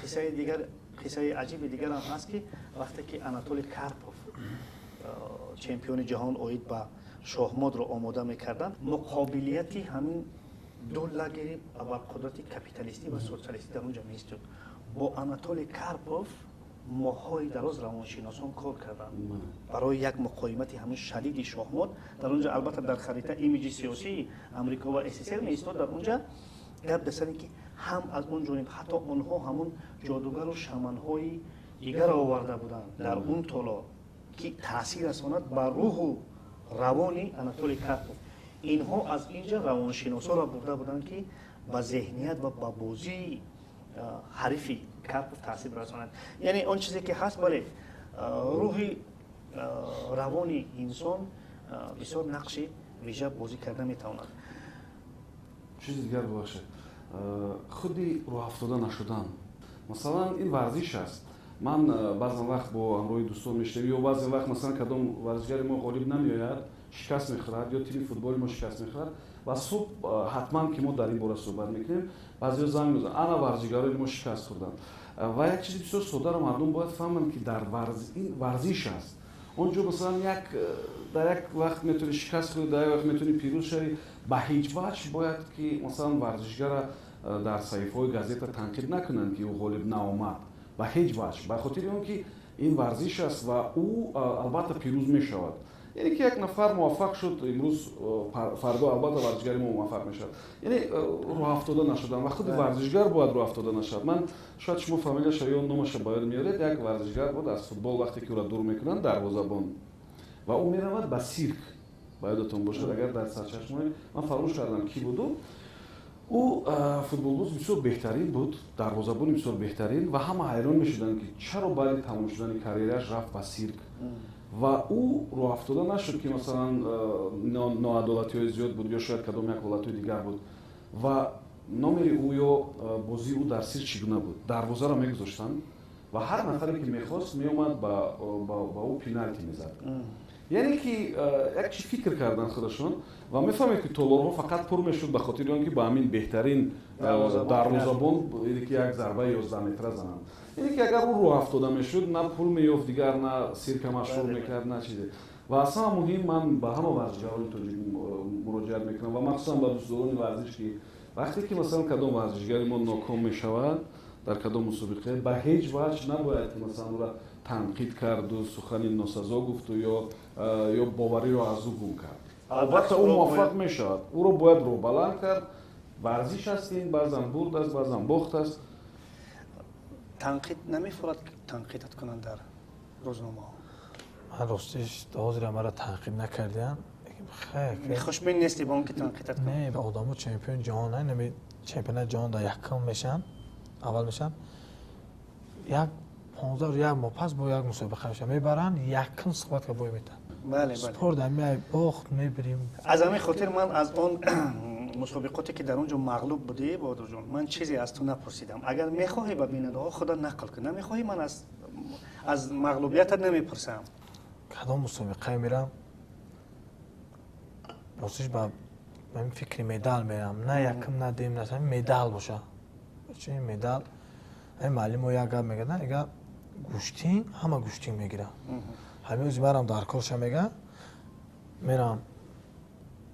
қиссаи дигар, қиссаи аҷиби дигарам ҳаст, ки вақте ки Анатолий Карпов, чемпиони ҷаҳон оид ба шоҳмотро омода мекарданд, муқобилияти ҳамин ду лагери абарқудрати капиталистӣ ва социалистӣ дар он ҷо меистод. Бо Анатолий Карпов моҳҳои дароз равоншиносон кор карданд барои як муқоимати ҳамин шадиди шоҳмот дар он ҷо. Албатта, дар харита имиҷи сиёсии Амрико ва СССР меистод. Дар он ҷо гап дар саре, ки ҳам аз он ҷониб ҳатто онҳо ҳамун ҷодугару шаманҳои дигарро оварда буданд дар он толор, ки таъсир расонад ба рӯҳу равони Анатолий Карпов. Инҳо аз ин ҷа равоншиносоро бурда буданд, ки ба зеҳният ва ба бозии ҳарифи Карпов таъсир расонад. Яъне он чизе ки ҳаст, бале, рӯҳи равони инсон бисёр нақши вижа бозӣ карда метавонад. Чизи дигар, бубахшед, худи рӯҳафтода нашудан. Масалан, ин варзиш аст. Ман баъзан вақт бо ҳамроҳи дӯстон мешунавем ё баъзан вақт, масалан, кадом варзишгари мо ғолиб намеояд, шикаст мехӯрад ё тими футболи мо шикаст мехӯрад ва субҳ ҳатман ки мо дар ин бора суҳбат мекунем. Баъзеҳо занг мезананд: «Ана, варзишгарони мо шикаст хӯрданд». Ва як чизи бисёр содаро мардум бояд фаҳманд, ки дар ин варзиш аст. Он ҷо, масалан, як дар як вақт метавонӣ шикаст хӯрӣ, дар як вақт метавонӣ пирӯз шавӣ. Ба ҳеҷ ваҷҳ бояд ки, масалан, варзишгара дар саҳифаҳои газета танқид накунанд, ки ӯ ғолиб наомад. Ба ҳеҷ ваҷҳ, ба хотири он ки ин варзиш аст ва ӯ албатта пирӯз мешавад. Яъне ки як нафар муваффақ шуд имрӯз, фардо албатта варзишгари мо муваффақ мешавад. Яъне рӯҳафтода нашудан ва худи варзишгар бояд рӯҳафтода нашавад. Ман шояд шумо фамилияша ё номаша ба ёд меоред, як варзишгар буд аз футбол, вақте ки ӯро дур мекунанд, дарвозабон, ва ӯ меравад ба сирк. Ба ёдатон бошад агар, дар сарчашмаи ман, фаромӯш кардам, кӣ буду. Ӯ футболбоз бисёр беҳтарин буд, дарвозабони бисёр беҳтарин, ва ҳама ҳайрон мешуданд, ки чаро баъди тамом шудани карьераш рафт ба сирк. Ва ӯ рӯҳафтода нашуд, ки масалан ноадолатиҳои зиёд буд ё шояд кадом як ҳолатҳои дигар буд. Ва номери ӯ ё бозии ӯ дар сирк чӣ гуна буд? Дарвозаро мегузоштанд ва ҳар нафаре ки мехост, меомад, ба ӯ пеналти мезад. Яъне ки як чи фикр карданд худашон ва мефаҳмед, ки толорҳо фақат пур мешуд ба хотири он ки ба ҳамин беҳтарин дарвозабон, яъне ки як зарбаи 11 метра зананд. Яъне ки агар ӯ рӯҳафтода мешуд, на пул меёфт дигар, на сирка машҳур мекард, на чизе. Ва аз ҳама муҳим, ман ба ҳама варзишгарони тоҷик муроҷиат мекунам ва махсусан ба дӯстдорони варзиш, ки вақте ки, масалан, кадом варзишгари мо ноком мешавад дар кадом мусобиқа, ба ҳеҷ ваҷҳ набояд ки, масалан, ӯра танқид карду, сухани носазо гуфту ё бовариро аз ӯ гум кард. Албатта, ӯ муваффақ мешавад, ӯро бояд рӯҳбаланд кард. Варзиш аст ин, баъзан бурд аст, баъзан бохт аст. Танқид намефурад, танқидат кунанд дар рӯзномаҳо? Ман ростиш, то ҳозира маро танқид накардиям. Хушбин нестӣ ба он ки танқидат кунанд? Не, ба одамо чемпион ҷаҳон, нами чемпионати ҷаҳон дар якум мешаванд, аввал мешаванд, як 15, як моҳ пас бо як мусобиқа мешаванд, мебаранд, якум схватка бой метаҳанд. Бале, бале. Спорт ами бохт мебирем. Аз ҳамин хотир ман аз он мусобиқоте, ки дар он ҷо мағлуб будӣ, Баҳодурҷон, ман чизе аз ту напурсидам. Агар мехоҳӣ, ба бинандаҳо худа нақл кун, намехоҳӣ, ман аз мағлубиятат намепурсам. Кадом мусобиқае мерам, ростиш, ба фикри медал мерам, на якум, на дуюм, на медал боша. Чи медал? Ҳамин муаллимо як гап мегӯяд, мега: «Гӯштин, ҳама гӯштин мегирам». Ҳамин рӯзи марам дар корша мега, мерам,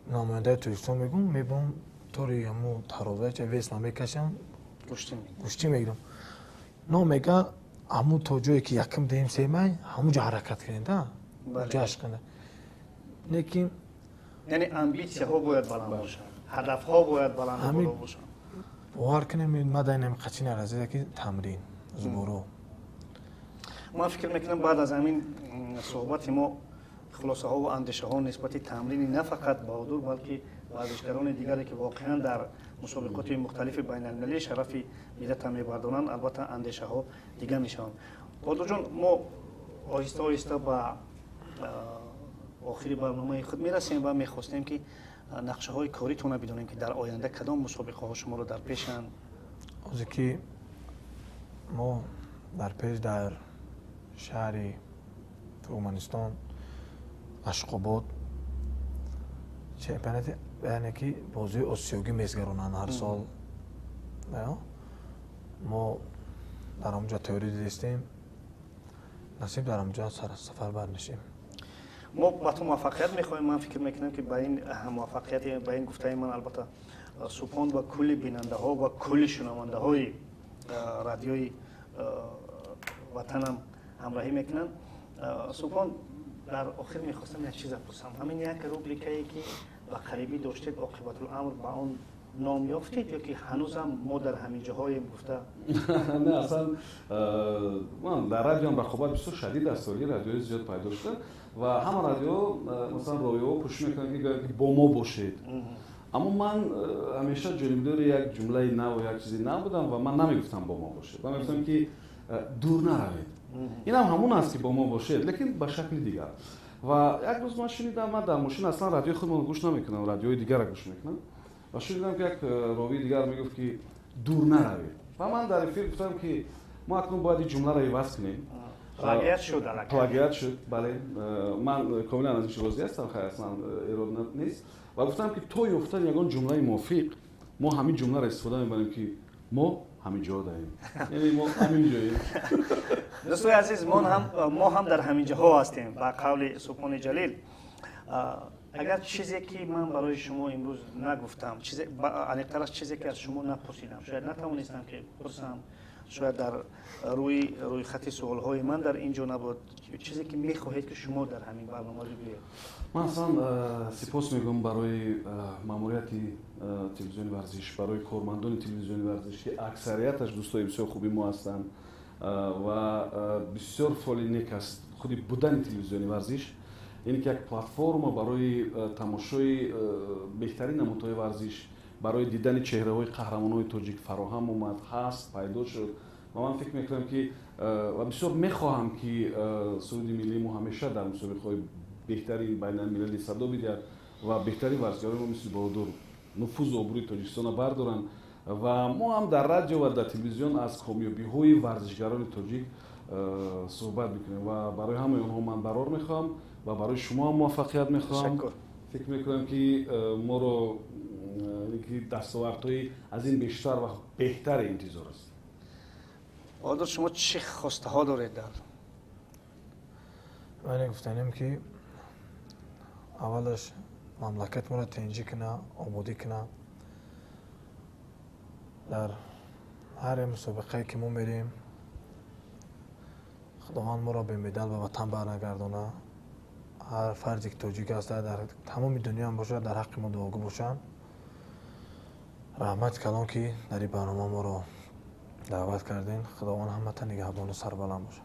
намояндаи Тоҷикистон мегӯм, мебурам тори ҳамо тарозача, весма мекашам, гӯштин мегирам. Но мега, ҳамун то ҷое ки якум, дуюм, семай, ҳамун ҷо ҳаракат кунед, ҷашн кунед, лекин Яъне амбитсияҳо бояд баланд бошанд, ҳадафҳо бояд баланд бошанд. Бовар кунем, ма дар инам қачи наразида, ки тамрин зуборо. Ман фикр мекунам, баъд аз ҳамин суҳбати мо хулосаҳо ва андешаҳо нисбати тамрини на фақат Баҳодур, балки варзишгарони дигаре, ки воқеан дар мусобиқоти мухталифи байналмилалӣ шарафи миллата мебардоранд, албатта, андешаҳо дига мешаванд. Баҳодурҷон, мо оҳиста оҳиста ба охири барномаи худ мерасем ва мехостем, ки нақшаҳои коритонро бидонем, ки дар оянда кадом мусобиқаҳо шуморо дар пешанд. Ҳозир ки мо дар пеш, дар шаҳри Туркманистон, Ашқобод, чемпионати, яъне ки бозии осиёгӣ мезгаронанд ҳар сол. Мо дар ҳамонҷо тайёрӣ дидистем, насиб, дар ҳамонҷо сафар бармешем. Мо ба ту муваффақият мехоҳем. Ман фикр мекунам, ки ба ин муваффақияти, ба ин гуфтаи ман, албатта, Субҳон ва кулли бинандаҳо ва кулли шунавандаҳои радиои Ватанам ҳамроҳӣ мекунанд. Субҳон, дар охир мехостам як чиза пурсам. Ҳамин як рубрикае, ки ба қарибӣ доштед, оқибатуламр ба он ном ёфтед ё ки ҳанӯзам мо дар ҳамин ҷоҳоем гуфта? Не, аслан ман дар радиоам рақобат бисёр шадид аст. Оли радиои зиёд пайдо шуда ва ҳама радио, масалан, роиҳо кӯшиш мекунанд, ки гӯянд, ки бо мо бошед. Аммо ман ҳамеша ҷонибдори як ҷумлаи наву як чизи нав будам ва ман намегуфтам «бо мо бошед», ман мегуфтам, ки «дур наравед». Инам ҳамон аст, ки бо мо бошед, лекин ба шакли дигар. Ва як рӯз ман шунидам, ман дар мошин аслан радиои худмонро гӯш намекунам, радиои дигарро гӯш мекунам, ва шунидам, ки як ровии дигар мегуфт, ки «дур наравед», ва ман дар эфир гуфтам, ки мо акнун бояд ин ҷумларо иваз кунем. Плагиат шуд. Плагиат шуд, бале, ман комилан аз ин чиз розӣ ҳастам, хайр, аслан эрод нест. Ва гуфтам, ки то ёфтани ягон ҷумлаи мувофиқ мо ҳамин ҷумларо истифода мебарем, ки мо ҳамин ҷо даем, яъне мо ҳамин ҷоем. Дӯстои азиз, мо ҳам дар ҳамин ҷоҳо ҳастем, ба қавли Субҳони Ҷалил. Агар чизе, ки ман барои шумо имрӯз нагуфтам, аниқтараш, чизе, ки аз шумо напурсидам, шояд натавонистам, ки пурсам, шояд дар рӯи рӯйхати суолҳои ман дар ин ҷо набуд, чизе, ки мехоҳед, ки шумо дар ҳамин барнома бигӯед? Ман аслан сипос мегӯям барои маъмурияти телевизиони Варзиш, барои кормандони телевизиони Варзиш, ки аксарияташ дӯстои бисёр хуби мо ҳастанд ва бисёр фоли нек аст худи будани телевизиони Варзиш, яъне ки як платформа барои тамошои беҳтарин намудҳои варзиш, барои дидани чеҳраҳои қаҳрамонҳои тоҷик фароҳам омад, ҳаст, пайдо шуд. Ва ман фикр мекунам, ки ва бисёр мехоҳам, ки суруди миллии мо ҳамеша дар мусобиқаҳои беҳтарин байналмилалӣ садо бидиҳад ва беҳтарин варзишгарони мо мисли Баҳодур нуфузу обрӯи Тоҷикистонро бардоранд. Ва мо ҳам дар радио ва дар телевизион аз комёбиҳои варзишгарони тоҷик суҳбат мекунем. Ва барои ҳамаи онҳо ман барор мехоҳам ва барои шумо ҳам муваффақият мехоҳам. Фикр мекунам, ки моро ки дастовардҳои аз ин бештар ва беҳтаре интизор аст. Баҳодур, шумо чӣ хостаҳо доред дар Ман гуфтанем, ки Аввалаш мамлакати моро тинҷӣ куна, ободӣ куна. Дар ҳар мусобиқае ки мо мерем, Худованд моро бемедал ба ватан барнагардона. Ҳар фарде ки тоҷик аст, дар тамоми дунёам бошад, дар ҳаққи мо дуогӯ бошанд. Раҳмати калон, ки дар ин барнома моро даъват кардем. Худованд ҳамата нигаҳбону сарбаланд бошад.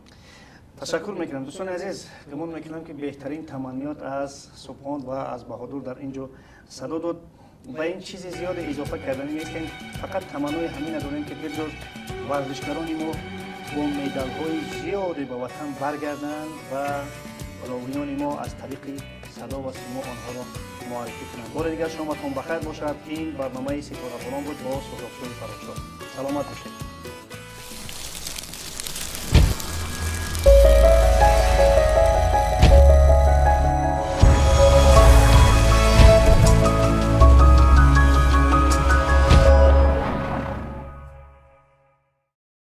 Ташаккур мекунам. Дӯстони азиз, гумон мекунам, ки беҳтарин таманниёт аз Субҳон ва аз Баҳодур дар ин ҷо садо дод. Ба ин чизи зиёде изофа карданӣ нестем, фақат таманнои ҳамина дорем, ки бигзор варзишгарони мо бо медалҳои зиёде ба ватан баргарданд ва ровиёни мо аз тариқи садо ва симо онҳоро муаррифӣ кунанд. Бори дигар шоматон бахайр бошад. Ин барномаи Ситораборон буд бо Суҳробшоҳи Фаррухшоҳ. Саломат бошед.